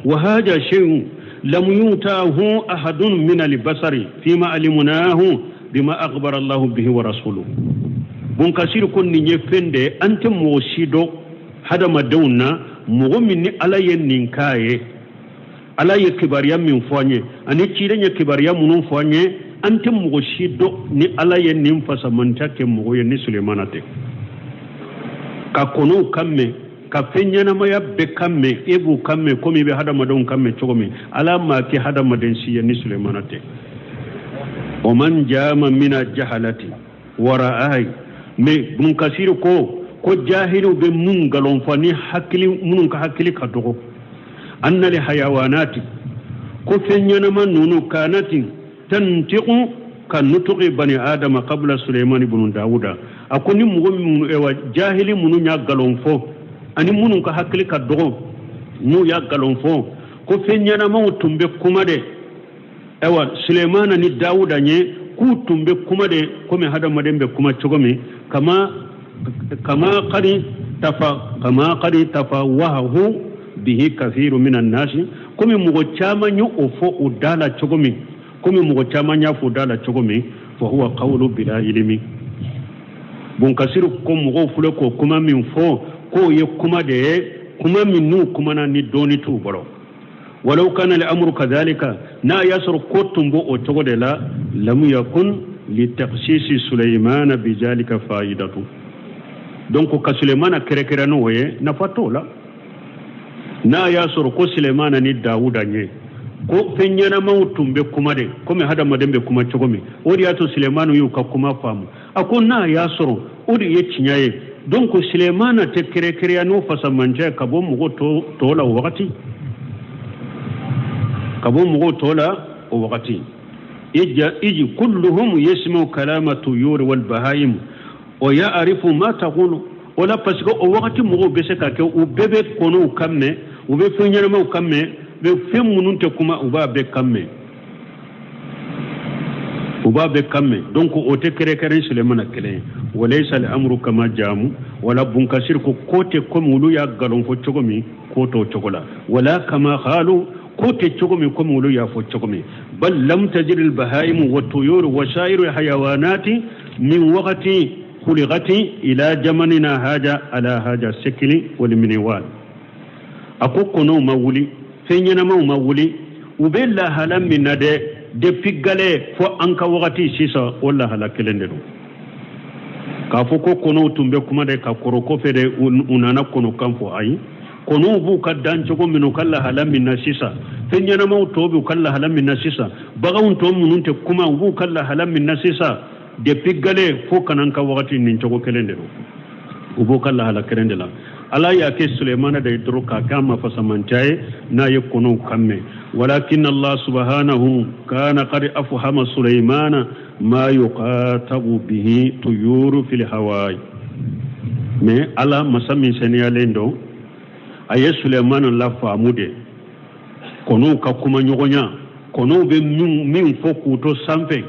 Wa haja shay'un lam yutahu ahadun min al-basari fima alimunahu bima akhbara Allahu bihi wa rasuluhu. Bunkasiri ko nin ye fɛn de ye, an tɛ mɔgɔ si dɔn hadamadenw na, mɔgɔ min ni Ala ye nin k'a ye. Ala ye kibaruya min fɔ an ye ani ciden ye kibaruya minnu fɔ an ye, an tɛ mɔgɔ si dɔn ni Ala ye nin fasamanta kɛ mɔgɔ ye ni Sulemana tɛ. Ka kɔnɔw kan mɛn, ka fɛn ɲɛnamaya bɛɛ kan mɛn, e b'u kan mɛn komi i bɛ hadamadenw kan mɛn cogo min, Ala m'a kɛ hadamaden si ye ni Sulemana tɛ. O man jama mina jahalati wara ayi. Mais Bunkasiri ko jahiliw bɛ mun nkalon fɔ, ni hakili minnu ka hakili ka dɔgɔ, annali hayawanati, ko fɛn ɲɛnama ninnu kanati tantiqu ka nutuqi bani adama qabla Suleiman ibn Dawuda. A ko ni mɔgɔ minnu, ewa, jahili minnu y'a nkalon fɔ ani minnu ka hakili ka dɔgɔ, n'u y'a nkalon fɔ ko fɛn ɲɛnamaw tun bɛ kuma de, ayiwa, Sulemana ni Dawuda ɲɛ, k'u tun bɛ kuma de komi hadamaden bɛ kuma cogo min, kama kadi tafa wahahu bihi kathiru minan nasi, komi mɔgɔ caman ye o fɔ u da la cogo min, komi mɔgɔ caman y'a fɔ u da la cogo min. Fa huwa qawlu bila ilimi. Bunkasiru ko mɔgɔw filɛ k'o kuma min fɔ, k'o ye kuma de ye, kuma min n'u kumana ni dɔɔni t'u bolo. Walaw kana al-amru kadhalika, n'a y'a sɔrɔ ko tun b'o o cogo de la, lam yakun li takhsisi Suleimana bizalika faidatu. Donc ka Sulemana kɛrɛkɛrɛ n'o ye, nafa t'o la. N'a y'a sɔrɔ ko Sulemana ni Dawuda ɲɛ, ko fɛn ɲɛnamaw tun bɛ kuma de komi hadamaden bɛ kuma cogo min, o de y'a to Sulemanu y'u ka kuma faamu. A ko n'a y'a sɔrɔ o de ye tiɲɛ ye, donc Sulemana tɛ kɛrɛkɛrɛya n'o fasamancɛ ka bɔ mɔgɔ tɔw la o wagati, ka bɔ mɔgɔw tɔ la o wagati. Iji kulluhum yasma'u kalama tuyuri wal bahaim wa ya'rifu ma taqulu. O la, parce que o wagati mɔgɔw bɛ se ka kɛ u bɛɛ bɛ kɔnɔw kan mɛn, u bɛ fɛn ɲɛnamaw kan mɛn, bɛ fɛn minnu tɛ kuma, u b'a bɛɛ kan mɛn. U b'a bɛɛ kan mɛn. Donc o tɛ kɛrɛkɛrɛn Sulemana kelen ye. Walaysa al-amru kama jaamu, wala Bunkasir ko ko tɛ komi olu y'a nkalon fɔ cogo min, ko t'o cogo la. Wala kama qalu, ko tɛ cogo min komi olu y'a fɔ cogo min. Bal lam tajri al-bahaimu wa tuyuru wa sa'iru hayawanati min waqti khuliqati ila jamanina haja ala haja sekili wal miniwal. A ko kɔnɔw ma wuli, fɛn ɲɛnamaw ma wuli, u bɛ lahala min na dɛ, depuis gale fo an ka wagati sisan, o lahala kelen de don. K'a fɔ ko kɔnɔw tun bɛ kuma de ka kɔrɔ kɔfɛ de u nana kɔnɔkan fɔ, ayi, kɔnɔw b'u ka dancogo min, u ka lahala min na sisan, fɛn ɲɛnamaw tɔw b'u ka lahala min na sisan, baganw tɔ minnu tɛ kuma, u b'u ka lahala min na sisan, depuis gale fo ka n'an ka wagati, nin cogo kelen de don, u b'u ka lahala kelen de la. Ala y'a kɛ Sulemana de ye dɔrɔn k'a k'a ma fasamanca ye n'a ye kɔnɔw kan mɛn. Walakin Allah subhanahu kana qad afhama Suleimana ma yuqatabu bihi tuyuru fil hawai. Mais Ala masa min seniyalen don, a ye Sulemana lafaamu de kɔnɔw ka kuma ɲɔgɔnya, kɔnɔw bɛ min fɔ k'u to sanfɛ,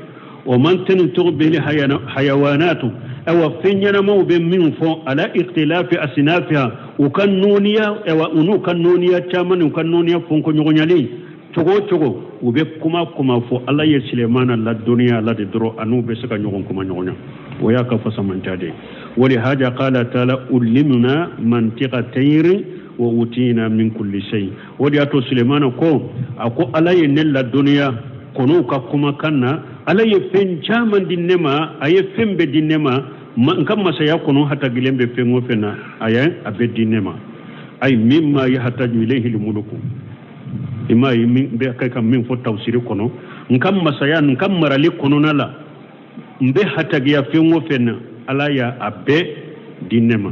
o man tantiqu bihi hayawanatu, awa fɛn ɲɛnamaw bɛ min fɔ, ala ikhtilafi asinafiha, u ka nɔɔniya, awa u n'u ka nɔɔniya caman, u ka nɔɔniya fɔnkɔɲɔgɔnyalen cogo o cogo, u bɛ kuma kuma fɔ. Ala ye Sulemana ladɔnniya ala de dɔrɔn a n'u bɛ se ka ɲɔgɔn kuma ɲɔgɔnya, o y'a ka fasamanta de ye. Walihaja qala taala ulimna mantiqa tayri wa utina min kulli shay. O de y'a to Sulemana ko, a ko Ala ye ne ladɔnniya kɔnɔw ka kumakan na, Ala ye fɛn caman di ne ma, a ye fɛn bɛɛ di ne ma, n ka masaya kɔnɔ hatagilen bɛ fɛn o fɛn na, a ye a bɛɛ di ne ma. Ayi mimma yahtaju ilayhi lmuluku, i m'a ye min bɛ kɛ ka min fɔ tafsiri kɔnɔ, n ka masaya, n ka marali kɔnɔna la, n bɛ hatagiya fɛn o fɛn na, Ala y'a a bɛɛ di ne ma.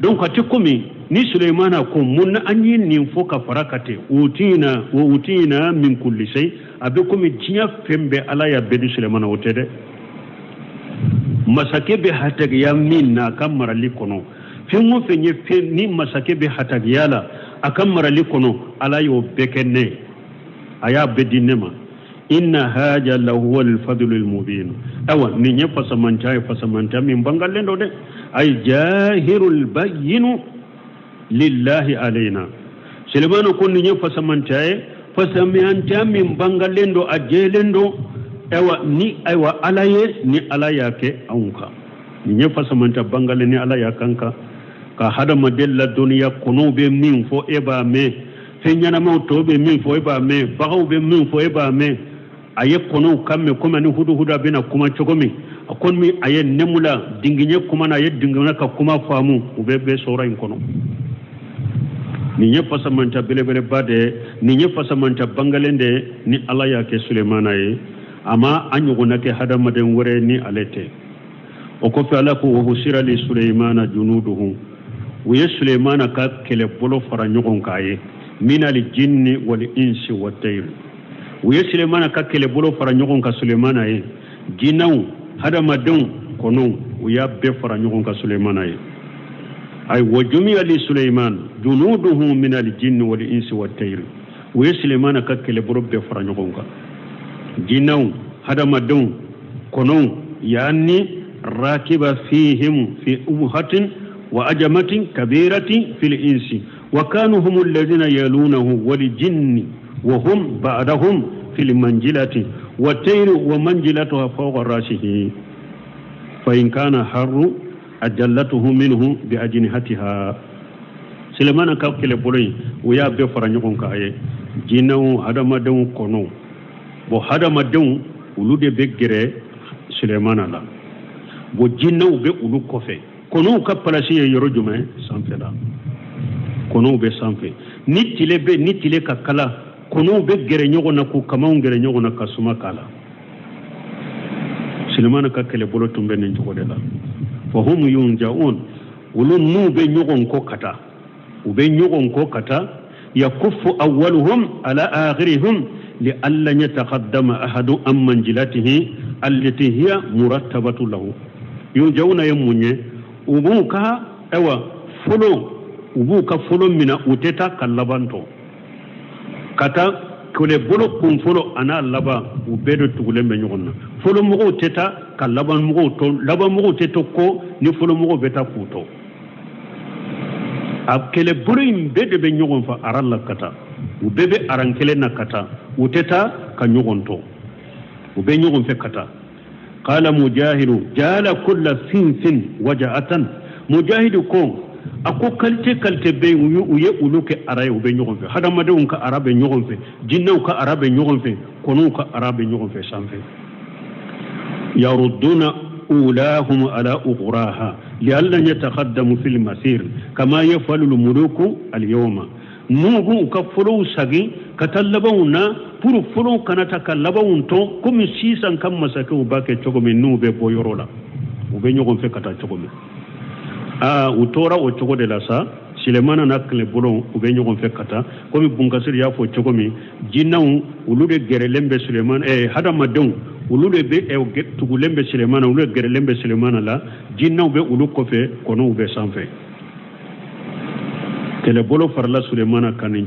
Donc a tɛ komi ni Sulemana ko mun na an ye nin fɔ ka fara ka ten, utina wa utina min kulli shay, a bɛ komi diɲɛ fɛn bɛɛ Ala y'a bɛɛ di Sulemana, o tɛ dɛ. Masakɛ bɛ hatagiya min na a ka marali kɔnɔ, fɛn o fɛn ye fɛn ni masakɛ bɛ hatagiya la a ka marali kɔnɔ, Ala y'o bɛɛ kɛ ne ye, a y'a bɛɛ di ne ma. Inna haja lahuwa alfadlu almubin, awa nin ye fasamanta ye, fasamanta min bangalen don dɛ. Ay jahirul bayyinu lillahi alayna. Sulemana ko nin ye fasamanta ye, fasamanta min bangalen don, a jɛlen don, awa ni ayiwa Ala ye, ni Ala y'a kɛ anw kan. Nin ye fasamanta bangalen ni Ala y'a kan kan ka hadamaden ladɔnniya, kɔnɔw bɛ min fɔ e b'a mɛn, fɛn ɲɛnamaw tɔw bɛ min fɔ e b'a mɛn, baganw bɛ min fɔ e b'a mɛn. A ye kɔnɔw kan mɛn komi ani huduhuda bɛna kuma cogo min, a komi a ye nɛmula dingiɲɛ kuma na, a ye dingiɲɛ ka kuma faamu, u bɛ bɛɛ sɔrɔ in kɔnɔ. Nin ye fasamanta belebeleba de ye, nin ye fasamanta bangalen de ye ni Ala y'a kɛ Sulemana ye, a ma a ɲɔgɔnna kɛ hadamaden wɛrɛ ni ale tɛ. O kɔfɛ Ala ko wa husira li Sulemana junuduhu, u ye Sulemana ka kɛlɛbolo fara ɲɔgɔn kan ye, minal jinni wal insi wa tayr, u ye Sulemana ka kɛlɛbolo fara ɲɔgɔn kan Sulemana ye, jinɛw, hadamadenw, kɔnɔw, u y'a bɛɛ fara ɲɔgɔn kan Sulemana ye. Ay wa jumiya li Suleiman junuduhu minal jinni wal insi wa tayr, u ye Sulemana ka kɛlɛbolo bɛɛ fara ɲɔgɔn kan, jinɛw, hadamadenw, kɔnɔw, yaani rakiba fihim fi ubhatin wa ajamatin kabiratin fil insi wa kanu hum alladhina yalunahu wal jinni wa hum ba'dahum fil manjilati wa tayru wa manjilatuha fawqa rasihi fa in kana harru ajallatuhu minhu bi ajnihatiha. Sulemana ka kɛlɛbolo in, u y'a bɛɛ fara ɲɔgɔn kan a ye, jinɛw, hadamadenw, kɔnɔw. Bon, hadamadenw olu de bɛ gɛrɛ Sulemana la, bon, jinɛw bɛ olu kɔfɛ. Kɔnɔw ka palasi ye yɔrɔ jumɛn? Sanfɛ la. Kɔnɔw bɛ sanfɛ. Ni tile bɛ, ni tile ka kala, kɔnɔw bɛ gɛrɛ ɲɔgɔn na k'u kamanw gɛrɛ ɲɔgɔn na ka suma k'a la. Sulemana ka kɛlɛbolo tun bɛ nin cogo de la. Fahum yunjaun, olu n'u bɛ ɲɔgɔn kɔ ka taa, u bɛ ɲɔgɔn kɔ ka taa. Yakufu awwaluhum ala akhirihim li alla yataqaddama ahadu an manjilatihi allati hiya murattabatu lahu. Yunjauna ye mun ye? U b'u ka ayiwa folo, u b'u ka folo minɛ, u tɛ taa ka laban to ka taa. Kɛlɛbolo kun fɔlɔ an'a laban, u bɛɛ de tugulen bɛ ɲɔgɔn na. Fɔlɔmɔgɔw tɛ taa ka labanmɔgɔw to, labanmɔgɔw tɛ to kɔ ni fɔlɔmɔgɔw bɛ taa k'u to. A kɛlɛbolo in bɛɛ de bɛ ɲɔgɔn fɛ aran la ka taa, u bɛɛ bɛ aran kelen na ka taa, u tɛ taa ka ɲɔgɔn to, u bɛ ɲɔgɔn fɛ ka taa. Qala Mujahidu jala kulla sinfin waja'atan. Mujahidu ko, a ko kalite kalite bɛ yen, u ye olu kɛ ara ye, u bɛ ɲɔgɔn fɛ. Hadamadenw ka ara bɛ ɲɔgɔn fɛ, jinɛw ka ara bɛ ɲɔgɔn fɛ, kɔnɔw ka ara bɛ ɲɔgɔn fɛ sanfɛ. Yarudduna ulahum ala ukhraha lialla yataqaddamu fil masir kama yafalu al-muluku al-yawma. N'u b'u ka fɔlɔw sagin ka taa labanw na pour fɔlɔw kana taa ka labanw to, komi sisan ka masakɛw b'a kɛ cogo min, n'u bɛ bɔ yɔrɔ la, u bɛ ɲɔgɔn fɛ ka taa cogo min. Aa, u tora o cogo de la sa. Silemana n'a kɛlɛbolo, u bɛ ɲɔgɔn fɛ ka taa, komi Bunkasiri y'a fɔ cogo min, jinɛw olu de gɛrɛlen bɛ Sulemana, hadamadenw olu de bɛ tugulen bɛ Sulemana, olu de gɛrɛlen bɛ Sulemana la, jinɛw bɛ olu kɔfɛ, kɔnɔw bɛ sanfɛ. Kɛlɛbolo farala Sulemana kan nin,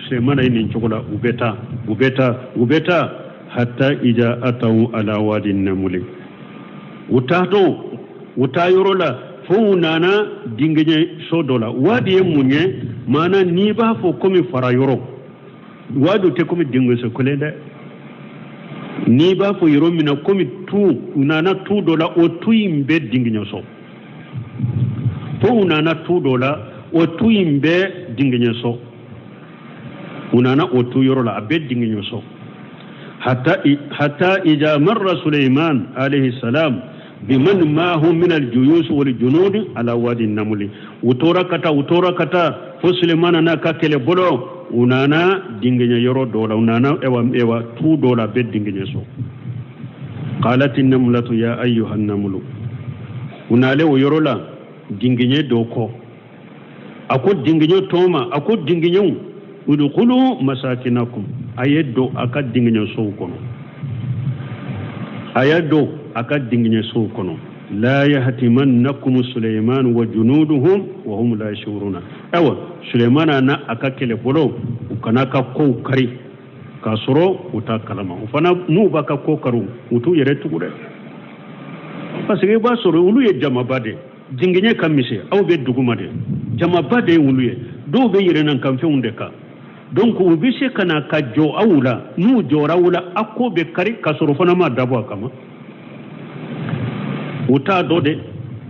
Sulemana ye nin cogo la, u bɛ taa, u bɛ taa, u bɛ taa, hatta ija ataw ala wadi namuli. U taatɔ, u taa yɔrɔ la, fo u nana dingɛɲɛ so dɔ la. Wadi ye mun ye? Maana n'i b'a fɔ komi fara yɔrɔ, wadi tɛ komi dingɛso kelen dɛ. N'i b'a fɔ yɔrɔ min na komi tu, u nana tu dɔ la, o tu in bɛ dingɛɲɛ so. Fo u nana tu dɔ la, o tu in bɛ dingɛɲɛ so. U nana o tu yɔrɔ la, a bɛ dingɛɲɛ so. Hatta ija marra Suleiman alayhi salam biman maahu min aljuyus wal junud ala wadi namuli. U tora ka taa, u tora ka taa, fo Sulemana n'a ka kɛlɛbolo, u nana dingɛɲɛ yɔrɔ dɔ la, u nana ewa ewa tu dɔ la, bɛ dingɛɲɛ so. Qalati namlatu ya ayyuha namlu. U nalen o yɔrɔ la, dingɛɲɛ dɔ kɔ, a ko dingɛɲɛ tɔw ma, a ko dingɛɲɛw, udkhulu masakinakum, a ye don a ka dingɛɲɛ sow kɔnɔ, a ye don a ka dingɛɲɛ sow kɔnɔ. La yahtimannakum Suleiman wa junuduhum wa hum la yashuruna. Ayiwa, Suleimana n'a a ka kɛlɛbolo, u kana ka kow kari k'a sɔrɔ u t'a kalama. U fana n'u b'a ka ko kari, u t'u yɛrɛ tugu dɛ, parce que i b'a sɔrɔ olu ye jamaba de, dingɛɲɛ ka misɛn, aw bɛ duguma de, jamaba de ye olu ye, dɔw bɛ yɛrɛnankanfɛnw de kan. Donc u bɛ se ka na ka jɔ aw la, n'u jɔra aw la, a ko bɛ kari k'a sɔrɔ fana ma dabɔ a kama, u t'a dɔn de.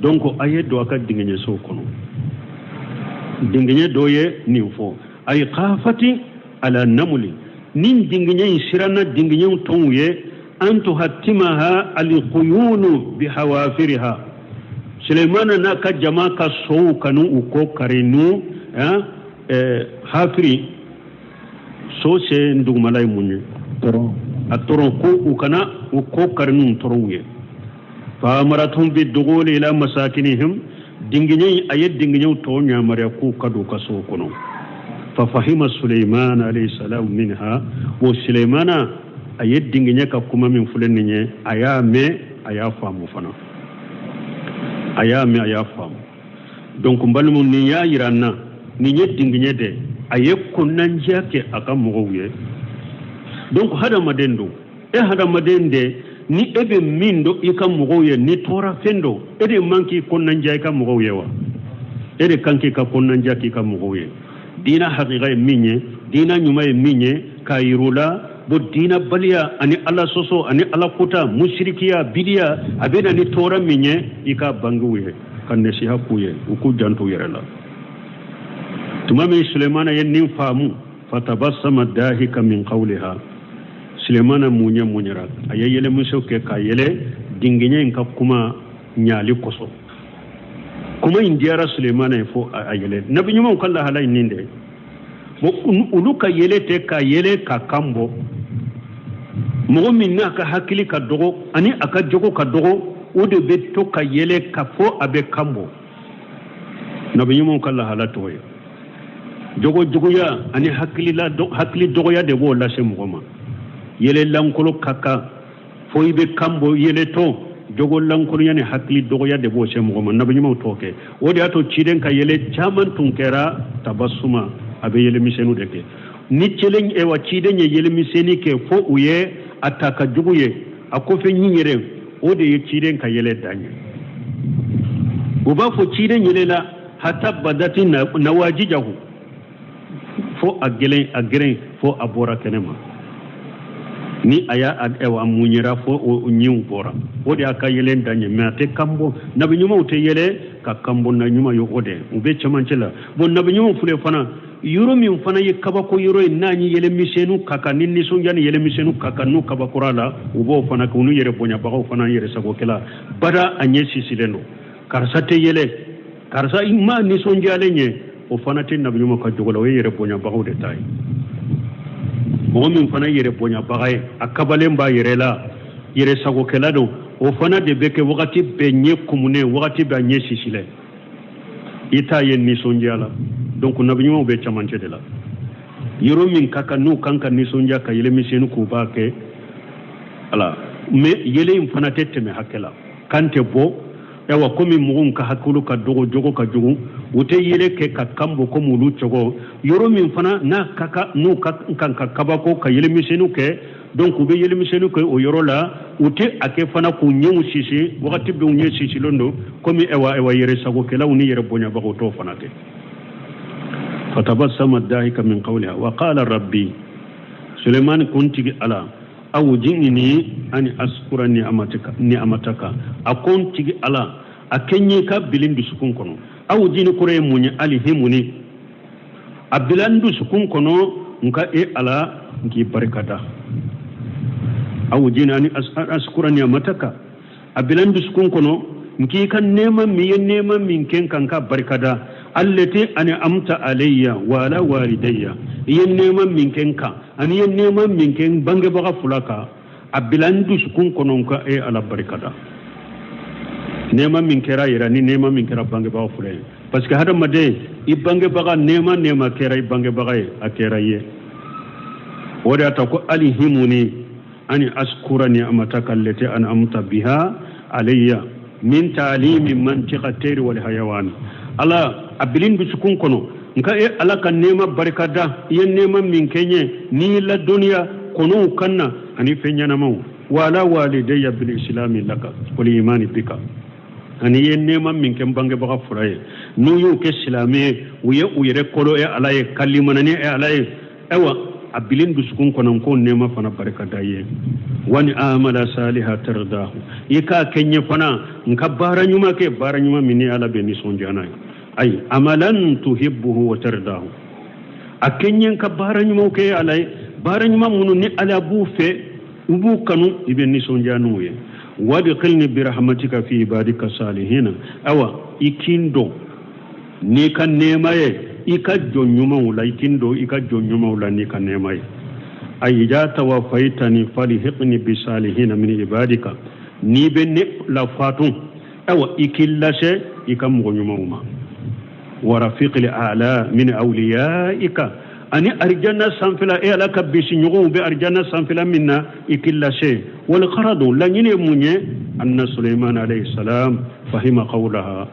Donc a ye don a ka dingɛɲɛsow kɔnɔ. Dingɛɲɛ dɔ ye nin fɔ, ay khafati ala namuli, ni dingɛɲɛ in siranna dingɛɲɛw tɔw ye, an tuhattimaha alkhuyulu bihawafiriha. Sulemana n'a ka jama ka sow kanu u kɔ kari nu hafiri, so sen dugumala ye mun ye? A tɔrɔn. Ko u kana u kɔ kari n'u tɔrɔnw ye. Fa amaratum bi dughuli ila masakinihim. Dingɛɲɛ, a ye dingɛɲɛw tɔw yamaruya k'u ka don u ka sow kɔnɔ. Fa fahima Suleiman alayhi salam minha. O Suleimana, a ye dingɛɲɛ ka kuma min filɛ nin ye, a y'a mɛn, a y'a faamu fana, a y'a mɛn, a y'a faamu. Donc n balimaw, nin y'a yira n na, nin ye dingɛɲɛ de, a ye kɔnɔnandiya kɛ a ka mɔgɔw ye. Donc hadamaden don, e hadamaden de, ni e bɛ min dɔn i ka mɔgɔw ye, ni tɔɔrɔ fɛn dɔ, e de man k'i kɔnɔnandiya i ka mɔgɔw ye wa? E de kan k'i ka kɔnɔnandiya k'i ka mɔgɔw ye. Diina hakika ye min ye, diina ɲuman ye min ye, k'a yir'u la. Bon, diina baliya ani Ala sɔsɔ ani Ala kota, musirikiya, bidiya, a bɛ na ni tɔɔrɔ min ye, i k'a bange u ye, ka nasiha k'u ye, u k'u janto u yɛrɛ la. Tuma min Sulemana ye nin faamu, fatabassama dahika min qawliha. Sulemana muɲɛ muɲɛra, a ye yɛlɛmuso kɛ ka yɛlɛ dingɛɲɛ in ka kuma ɲali kosɔn. Kuma in diyara Sulemana ye fo a yɛlɛ. Nabi ɲumanw ka lahala in nin de, bon, olu ka yɛlɛ tɛ ka yɛlɛ ka kan bɔ. Mɔgɔ min n'a ka hakili ka dɔgɔ ani a ka jogo ka dɔgɔ, o de bɛ to ka yɛlɛ ka fɔ a bɛ kan bɔ. Nabi ɲumanw ka lahala tɔgɔ ye jogo juguya ani hakili dɔgɔya de b'o lase mɔgɔ ma. Yɛlɛ lankolo ka kan fo i bɛ kan bɔ yɛlɛtɔ, jogo lankolonya ni hakili dɔgɔya de b'o se mɔgɔ ma. Nabi ɲumanw t'o kɛ. O de y'a to ciden ka yɛlɛ caman tun kɛra tabasuma, a bɛ yɛlɛ misɛnninw de kɛ. Ni celen ewa ciden ye yɛlɛmisɛnnin kɛ fo u ye a ta ka jugu ye a kɔfɛ ɲin yɛrɛ, o de ye ciden ka yɛlɛ dan ye. U b'a fɔ ciden yɛlɛla hata badati nawajijahu, fo a gɛlɛn a gɛrɛn fo a bɔra kɛnɛ ma. Ni a y'a a muɲɛra fo o ɲinw bɔra, o de y'a ka yɛlɛ dan ye. Mais a tɛ kan bɔ. Nabi ɲumanw tɛ yɛlɛ ka kan bɔ. Na ɲuman ye o de u bɛ cɛmancɛ la. Bon, nabi ɲumanw filɛ fana, yɔrɔ min fana ye kabako yɔrɔ ye, n'a ye yɛlɛmisɛnninw ka kan ni nisɔndiya ni yɛlɛmisɛnninw ka kan n'u kabakura la, u b'o fana kɛ. U n'u yɛrɛ bonyabagaw fana, yɛrɛ sagokɛla bada, a ɲɛ sisilen don. Karisa tɛ yɛlɛ, karisa ma nisɔndiyalen ye, o fana tɛ nabi ɲuman ka jogo la. O ye yɛrɛ bonyabagaw de ta ye. Mɔgɔ min fana ye yɛrɛ bonyabaga ye, a kabalen b'a yɛrɛ la, yɛrɛ sagokɛla don, o fana de bɛ kɛ wagati bɛɛ ɲɛ kumunen, wagati bɛɛ a ɲɛ sisilen, i t'a ye nisɔndiya la. Donc nabi ɲumanw bɛ cɛmancɛ de la. Yɔrɔ min ka kan n'u kan ka nisɔndiya ka yɛlɛmisɛnnin k'u b'a kɛ ala, mais yɛlɛ in fana tɛ tɛmɛ hakɛ la, kan tɛ bɔ. Ayiwa, komi mɔgɔw ka hakili ka dɔgɔ, jogo ka jugu, u tɛ yɛlɛ kɛ ka kan bɔ komi olu cogo. Yɔrɔ min fana n'a ka kan n'u ka kan ka kabako ka yɛlɛmisɛnninw kɛ, donc u bɛ yɛlɛmisɛnninw kɛ o yɔrɔ la. U tɛ a kɛ fana k'u ɲɛw sisi, wagati bɛɛ u ɲɛ sisilen don komi ayiwa yɛrɛ sagokɛlaw ni yɛrɛ bonyabagaw t'o fana kɛ. Fatabassama dahika min qawliha wa qala rabbi, Sulemani ko n tigi Ala, awji'ni ani askura ni'amataka ni'amataka. A ko n tigi Ala, a kɛ n ye ka bili n dusukun kɔnɔ. Awji'ni kɔrɔ ye mun ye? Alihimuni, a bila n dusukun kɔnɔ n ka e Ala n k'i barika da. Awji'ni ani askura ni'amataka, a bila n dusukun kɔnɔ n k'i ka nɛɛma min ye nɛɛma min kɛ n kan ka barika da. Allati an'amta alayya wa ala walidayya, i ye nɛɛma min kɛ n kan ani i ye nɛɛma min kɛ n bangebaga fila kan, a bila n dusukun kɔnɔ n ka e Ala barika da. Nɛɛma min kɛra yɛrɛ ni nɛɛma min kɛra bangebaga fila ye, parce que hadamaden i bangebaga nɛɛma nɛɛma kɛra i bangebaga ye, a kɛra i ye. O de y'a ta ko alihimuni ani askura ni'amataka allati an'amta biha alayya min ta'limi mantiqa tayri wal hayawani. Ala, a bilin dusukun kɔnɔ nka e Ala ka nɛɛma barika da, i ye nɛɛma min kɛ n ye n'i ladɔnniya kɔnɔw kan na ani fɛn ɲɛnamaw. Wa ala walidayya bil islami laka wal imani bika, ani i ye nɛɛma min kɛ n bangebaga fila ye n'u y'u kɛ silamɛ ye, u ye u yɛrɛ kolo e Ala ye, ka limana ni e Ala ye. Ayiwa, a bilin dusukun kɔnɔ ko nɛɛma fana barika da ye. Wa an amala saliha tardahu, i k'a kɛ n ye fana n ka baara ɲuman kɛ, baara ɲuman min ni Ala bɛ nisɔndiya n'a ye. Ayi amalan tuhibbuhu wa tardahu, a kɛ n ye n ka baara ɲumanw kɛ Ala ye, baara ɲuman minnu ni Ala b'u fɛ, u b'u kanu, i bɛ nisɔndiya n'u ye. Wadkhilni birahmatika fi ibadika salihina, awa i k'i n don n'i ka nɛɛma ye i ka jɔn ɲumanw la, i k'i n don i ka jɔn ɲumanw la n'i ka nɛɛma ye. Ay ida tawafaitani falhiqni bisalihina min ibadika, n'i bɛ ne lafatu, awa i k'i lase i ka mɔgɔ ɲumanw ma. Wa rafiqil a'la min awliyaika, ani arijanna sanfɛla, e Ala ka bisiɲɔgɔnw bɛ arijanna sanfɛla min na, i k'i lase. Wal gharadu, laɲini ye mun ye? Anna Suleiman alayhi salam fahima qawlaha,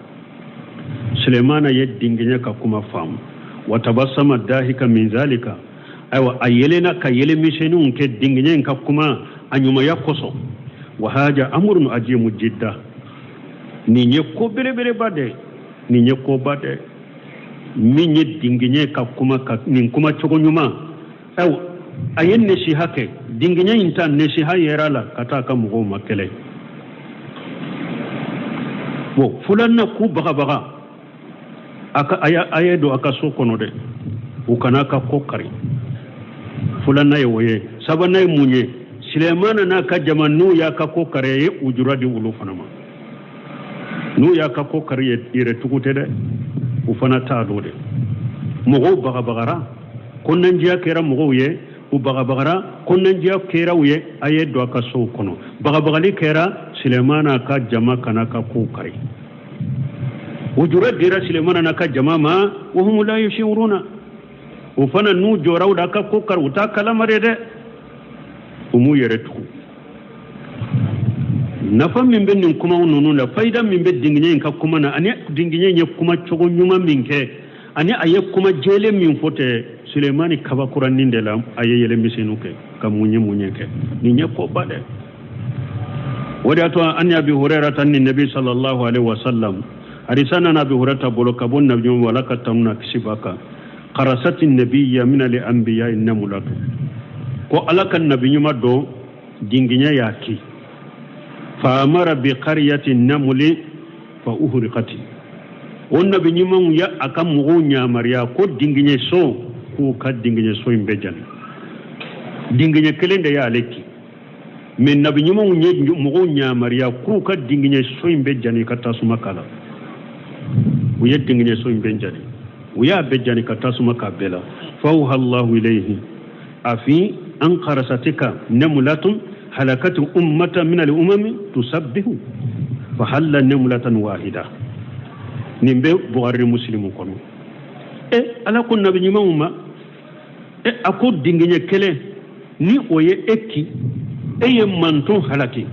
Sulemana ye dingiɲɛ ka kuma faamu. Wa tabassama dahika min zalika, ayiwa a yelenna ka yɛlɛmisɛnninw kɛ dingiɲɛ in ka kuma a ɲumanya kosɔn. Wa haja amrun ajimu jidda, nin ye ko belebeleba de, nin ye koba de min ye dingiɲɛ ka kuma ka nin kuma cogo ɲuman. Ayiwa, a ye nesiha kɛ dingiɲɛ in ta nesiha yɛrɛ la ka taa ka mɔgɔw ma kɛlɛ. Bon, fulanna k'u bagabaga a ka a ye don a ka so kɔnɔ dɛ, u kana ka ko kari. Fulanna ye o ye. Sabanan ye mun ye? Silamana n'a ka jama n'u y'a ka ko kari, a ye ujura di olu fana ma. N'u y'a ka ko kari, yɛrɛ tugu tɛ dɛ, u fana t'a dɔn dɛ. Mɔgɔw bagabagara, kɔnɔnandiya kɛra mɔgɔw ye, u bagabagara, kɔnɔnandiya kɛra u ye, a ye don a ka sow kɔnɔ. Bagabagali kɛra Silamana ka jama kana ka kow kari. Ujura dira Silamana n'a ka jama ma, wa hum la yashuruna, o fana n'u jɔra u da ka ko kari, u t'a kalama de dɛ, u m'u yɛrɛ tugu. Nafa min bɛ nin kumaw ninnu la, fayida min bɛ dingiɲɛ in ka kuma na, ani dingiɲɛ in ye kuma cogo ɲuman min kɛ, ani a ye kuma jɛlen min fɔ tɛ. Sulemani kabakuranin de la a ye yɛlɛmisɛnninw kɛ ka mun ye kɛ nin ye koba dɛ. O de y'a to an Abi Hurayrata ani nabi sallallahu alaihi wasallam, hadisa nana Abi Hurayrata bolo ka bɔ nabi ɲuman Ala ka tanu na kisi b'a kan, qarasati nabiyya min al anbiya namulatu, ko Ala ka nabi ɲuman dɔ dingiɲɛ y'a ki, fa amara bi qaryati namuli fa uhriqati. O nabi ɲumanw ya a ka mɔgɔw yamaruya ko dingiɲɛ so, k'u ka dingiɲɛ so in bɛɛ jani. Dingiɲɛ kelen de y'ale ki, mais nabi ɲumanw ye mɔgɔw yamaruya k'u ka dingiɲɛ so in bɛɛ jani ka tasuma k'a la. U ye dingiɲɛ so in bɛɛ jani, u y'a bɛɛ jani ka tasuma k'a bɛɛ la. Fawha Allahu ilayhi afi an qarasatika namulatun halakatu ummata min al umami tusabbihu fa halla namulatan wahida. Nin bɛ Bukhari ni Muslimu kɔnɔ. E Ala ko nabi ɲumanw ma, e a ko dingiɲɛ kelen ni o ye e ki, e ye manton halaki,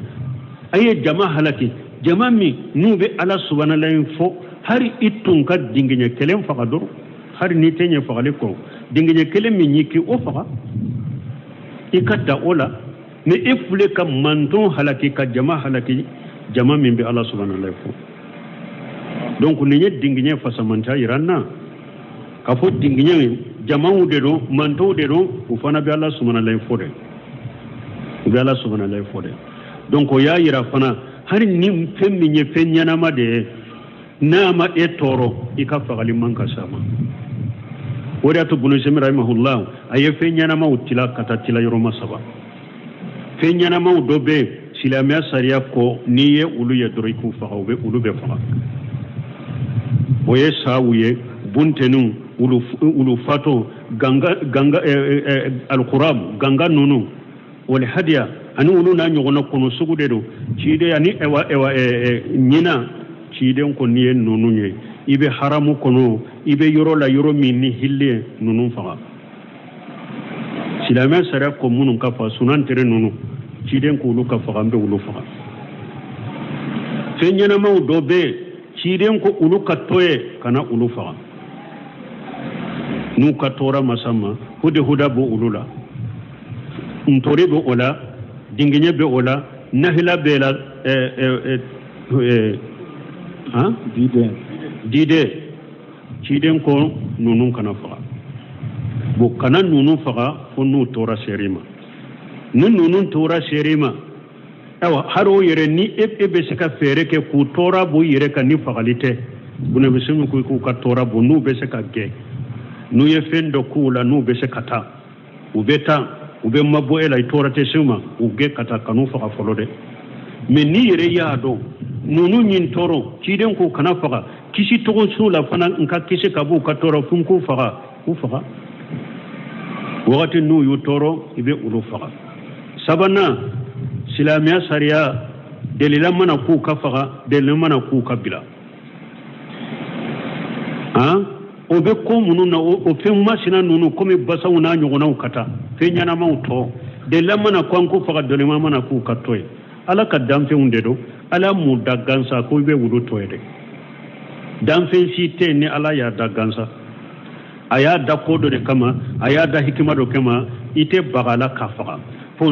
a ye jama halaki, jama min n'u bɛ Ala subhanala in fɔ, hari i tun ka dingiɲɛ kelen faga dɔrɔn, hari n'i tɛ ɲɛ fagali kɔ, dingiɲɛ kelen min y'i ki o faga, i ka da o la. Mais e fule ka manton halaki, ka jama halaki, jama min bɛ Ala subhanala fɔ. Donc nin ye dingiɲɛ fasamanta yira n na k'a fɔ dingiɲɛ jamaw de don, mantonw de don, u fana bɛ Ala subhanala fɔ dɛ, u bɛ Ala subhanala fɔ dɛ. Donc o y'a yira fana, hali ni fɛn min ye fɛn ɲɛnama de ye, n'a ma e tɔɔrɔ, i ka fagali man ka s'a ma. O de y'a to Bunu Semi rahimahullah a ye fɛn ɲɛnamaw tila ka taa tila yɔrɔma saba. Fɛn ɲɛnamaw dɔ bɛ yen, silamɛya sariya kɔ, n'i ye olu ye dɔrɔn i k'u faga, u bɛ olu bɛ faga. O ye saw ye, bunteniw, ulu fatɔ, ganga ganga alkurab ganga ninnu, wali hadiya ani olu n'a ɲɔgɔnna kɔnɔ sugu de don. Ciden ani ɛwa ɛwa ɲinan ciden ko n'i ye ninnu ye, i bɛ haramu kɔnɔ, i bɛ yɔrɔ la yɔrɔ min ni hilli ye, ninnu faga. Silamɛ sariya ko minnu ka faga, sunan tere ninnu, ciden k'olu ka faga, an bɛ olu faga. Fɛn ɲɛnamaw dɔ bɛ yen, ciden ko olu ka to ye, kana olu faga n'u ka tɔɔrɔ masa ma. Huda b'o olu la, ntori bɛ o la, dingiɲɛ bɛ o la, nahila bɛ la, diden. Ciden ko ninnu kana faga. Bon, kana ninnu faga fo n'u tora ser'i ma. Ni ninnu tora ser'i ma, ayiwa, hali o yɛrɛ ni e bɛ se ka fɛɛrɛ kɛ k'u tɔɔrɔ b'u yɛrɛ kan ni fagali tɛ. Bunabisimi ko k'u ka tɔɔrɔ bɔ, n'u bɛ se ka gɛn, n'u ye fɛn dɔ k'u la, n'u bɛ se ka taa, u bɛ taa, u bɛ mabɔ e la, i tɔɔrɔ tɛ s'u ma, u gɛn ka taa, kan'u faga fɔlɔ dɛ. Mais n'i yɛrɛ y'a dɔn ninnu ɲin tɔɔrɔ, ciden k'u kana faga, kisi cogo s'u la fana, n ka kisi ka b'u ka tɔɔrɔ fo n k'u faga, k'u faga. Wagati n'u y'u tɔɔrɔ, i bɛ olu faga. Sabanan, silamɛya sariya delila mana k'u ka faga, delila mana k'u ka bila. Han, o bɛ ko minnu na, o fɛn masina ninnu komi basaw n'a ɲɔgɔnnaw ka taa fɛn ɲɛnamaw tɔ, delila mana ko an k'u faga, delila mana k'u ka to yen. Ala ka danfɛnw de don, Ala m'u da gansa ko i bɛ wulu tɔ ye dɛ. Danfɛn si tɛ yen ni Ala y'a da gansa, a y'a da ko dɔ de kama, a y'a da hikima dɔ kama, i tɛ baga la k'a faga.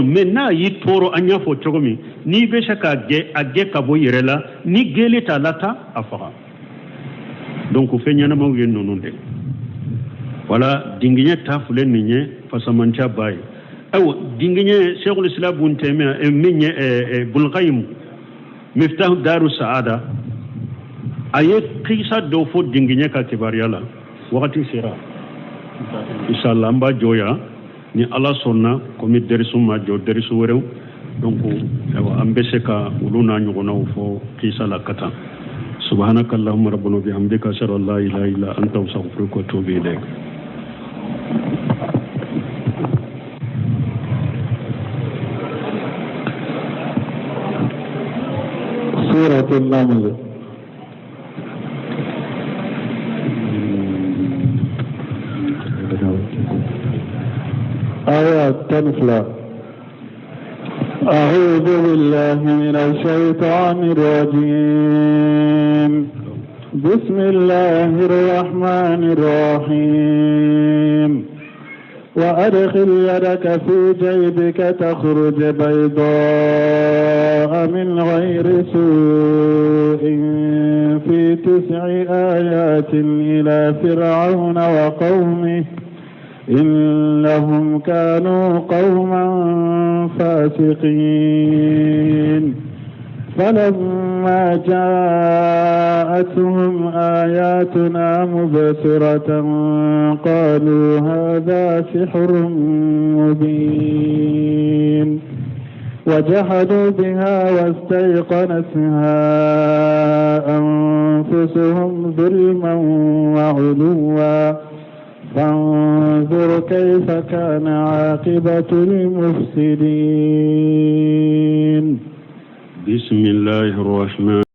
Mais n'a y'i tɔɔrɔ, an y'a fɔ cogo min, n'i bɛ se k'a gɛn, a gɛn ka bɔ i yɛrɛ la, ni gɛli t'a la, taa a faga. Donc fɛn ɲɛnamaw ye ninnu de. Wala dingiɲɛ ta filɛ nin ye fasamanca ba ye. Ayiwa, dingiɲɛ Sɛkul Islam bun Taymiya min ye Bulqayim Miftah Daru Saada, a ye kisa dɔ fɔ dingiɲɛ ka kibaruya la. Wagati sera, inshallah an b'a jɔ yan ni Ala sɔnna, komi derisu ma jɔ, derisu wɛrɛw. Donc ayiwa, an bɛ se ka olu n'a ɲɔgɔnnaw fɔ kisa la ka taa. Subhanaka allahumma rabbana bihamdika, ashhadu an la ilaha illa anta, astaghfiruka wa atubu ilayk. سورة النمل. آيات 12. أعوذ بالله من الشيطان الرجيم. بسم الله الرحمن الرحيم. وأدخل يدك في جيبك تخرج بيضاء من غير سوء في 9 آيات إلى فرعون وقومه إنهم كانوا قوما فاسقين. فلما جاءتهم آياتنا مبصرة قالوا هذا سحر مبين. وجحدوا بها واستيقنتها أنفسهم ظلما وعلوا. فانظر كيف كان عاقبة المفسدين. بسم الله الرحمن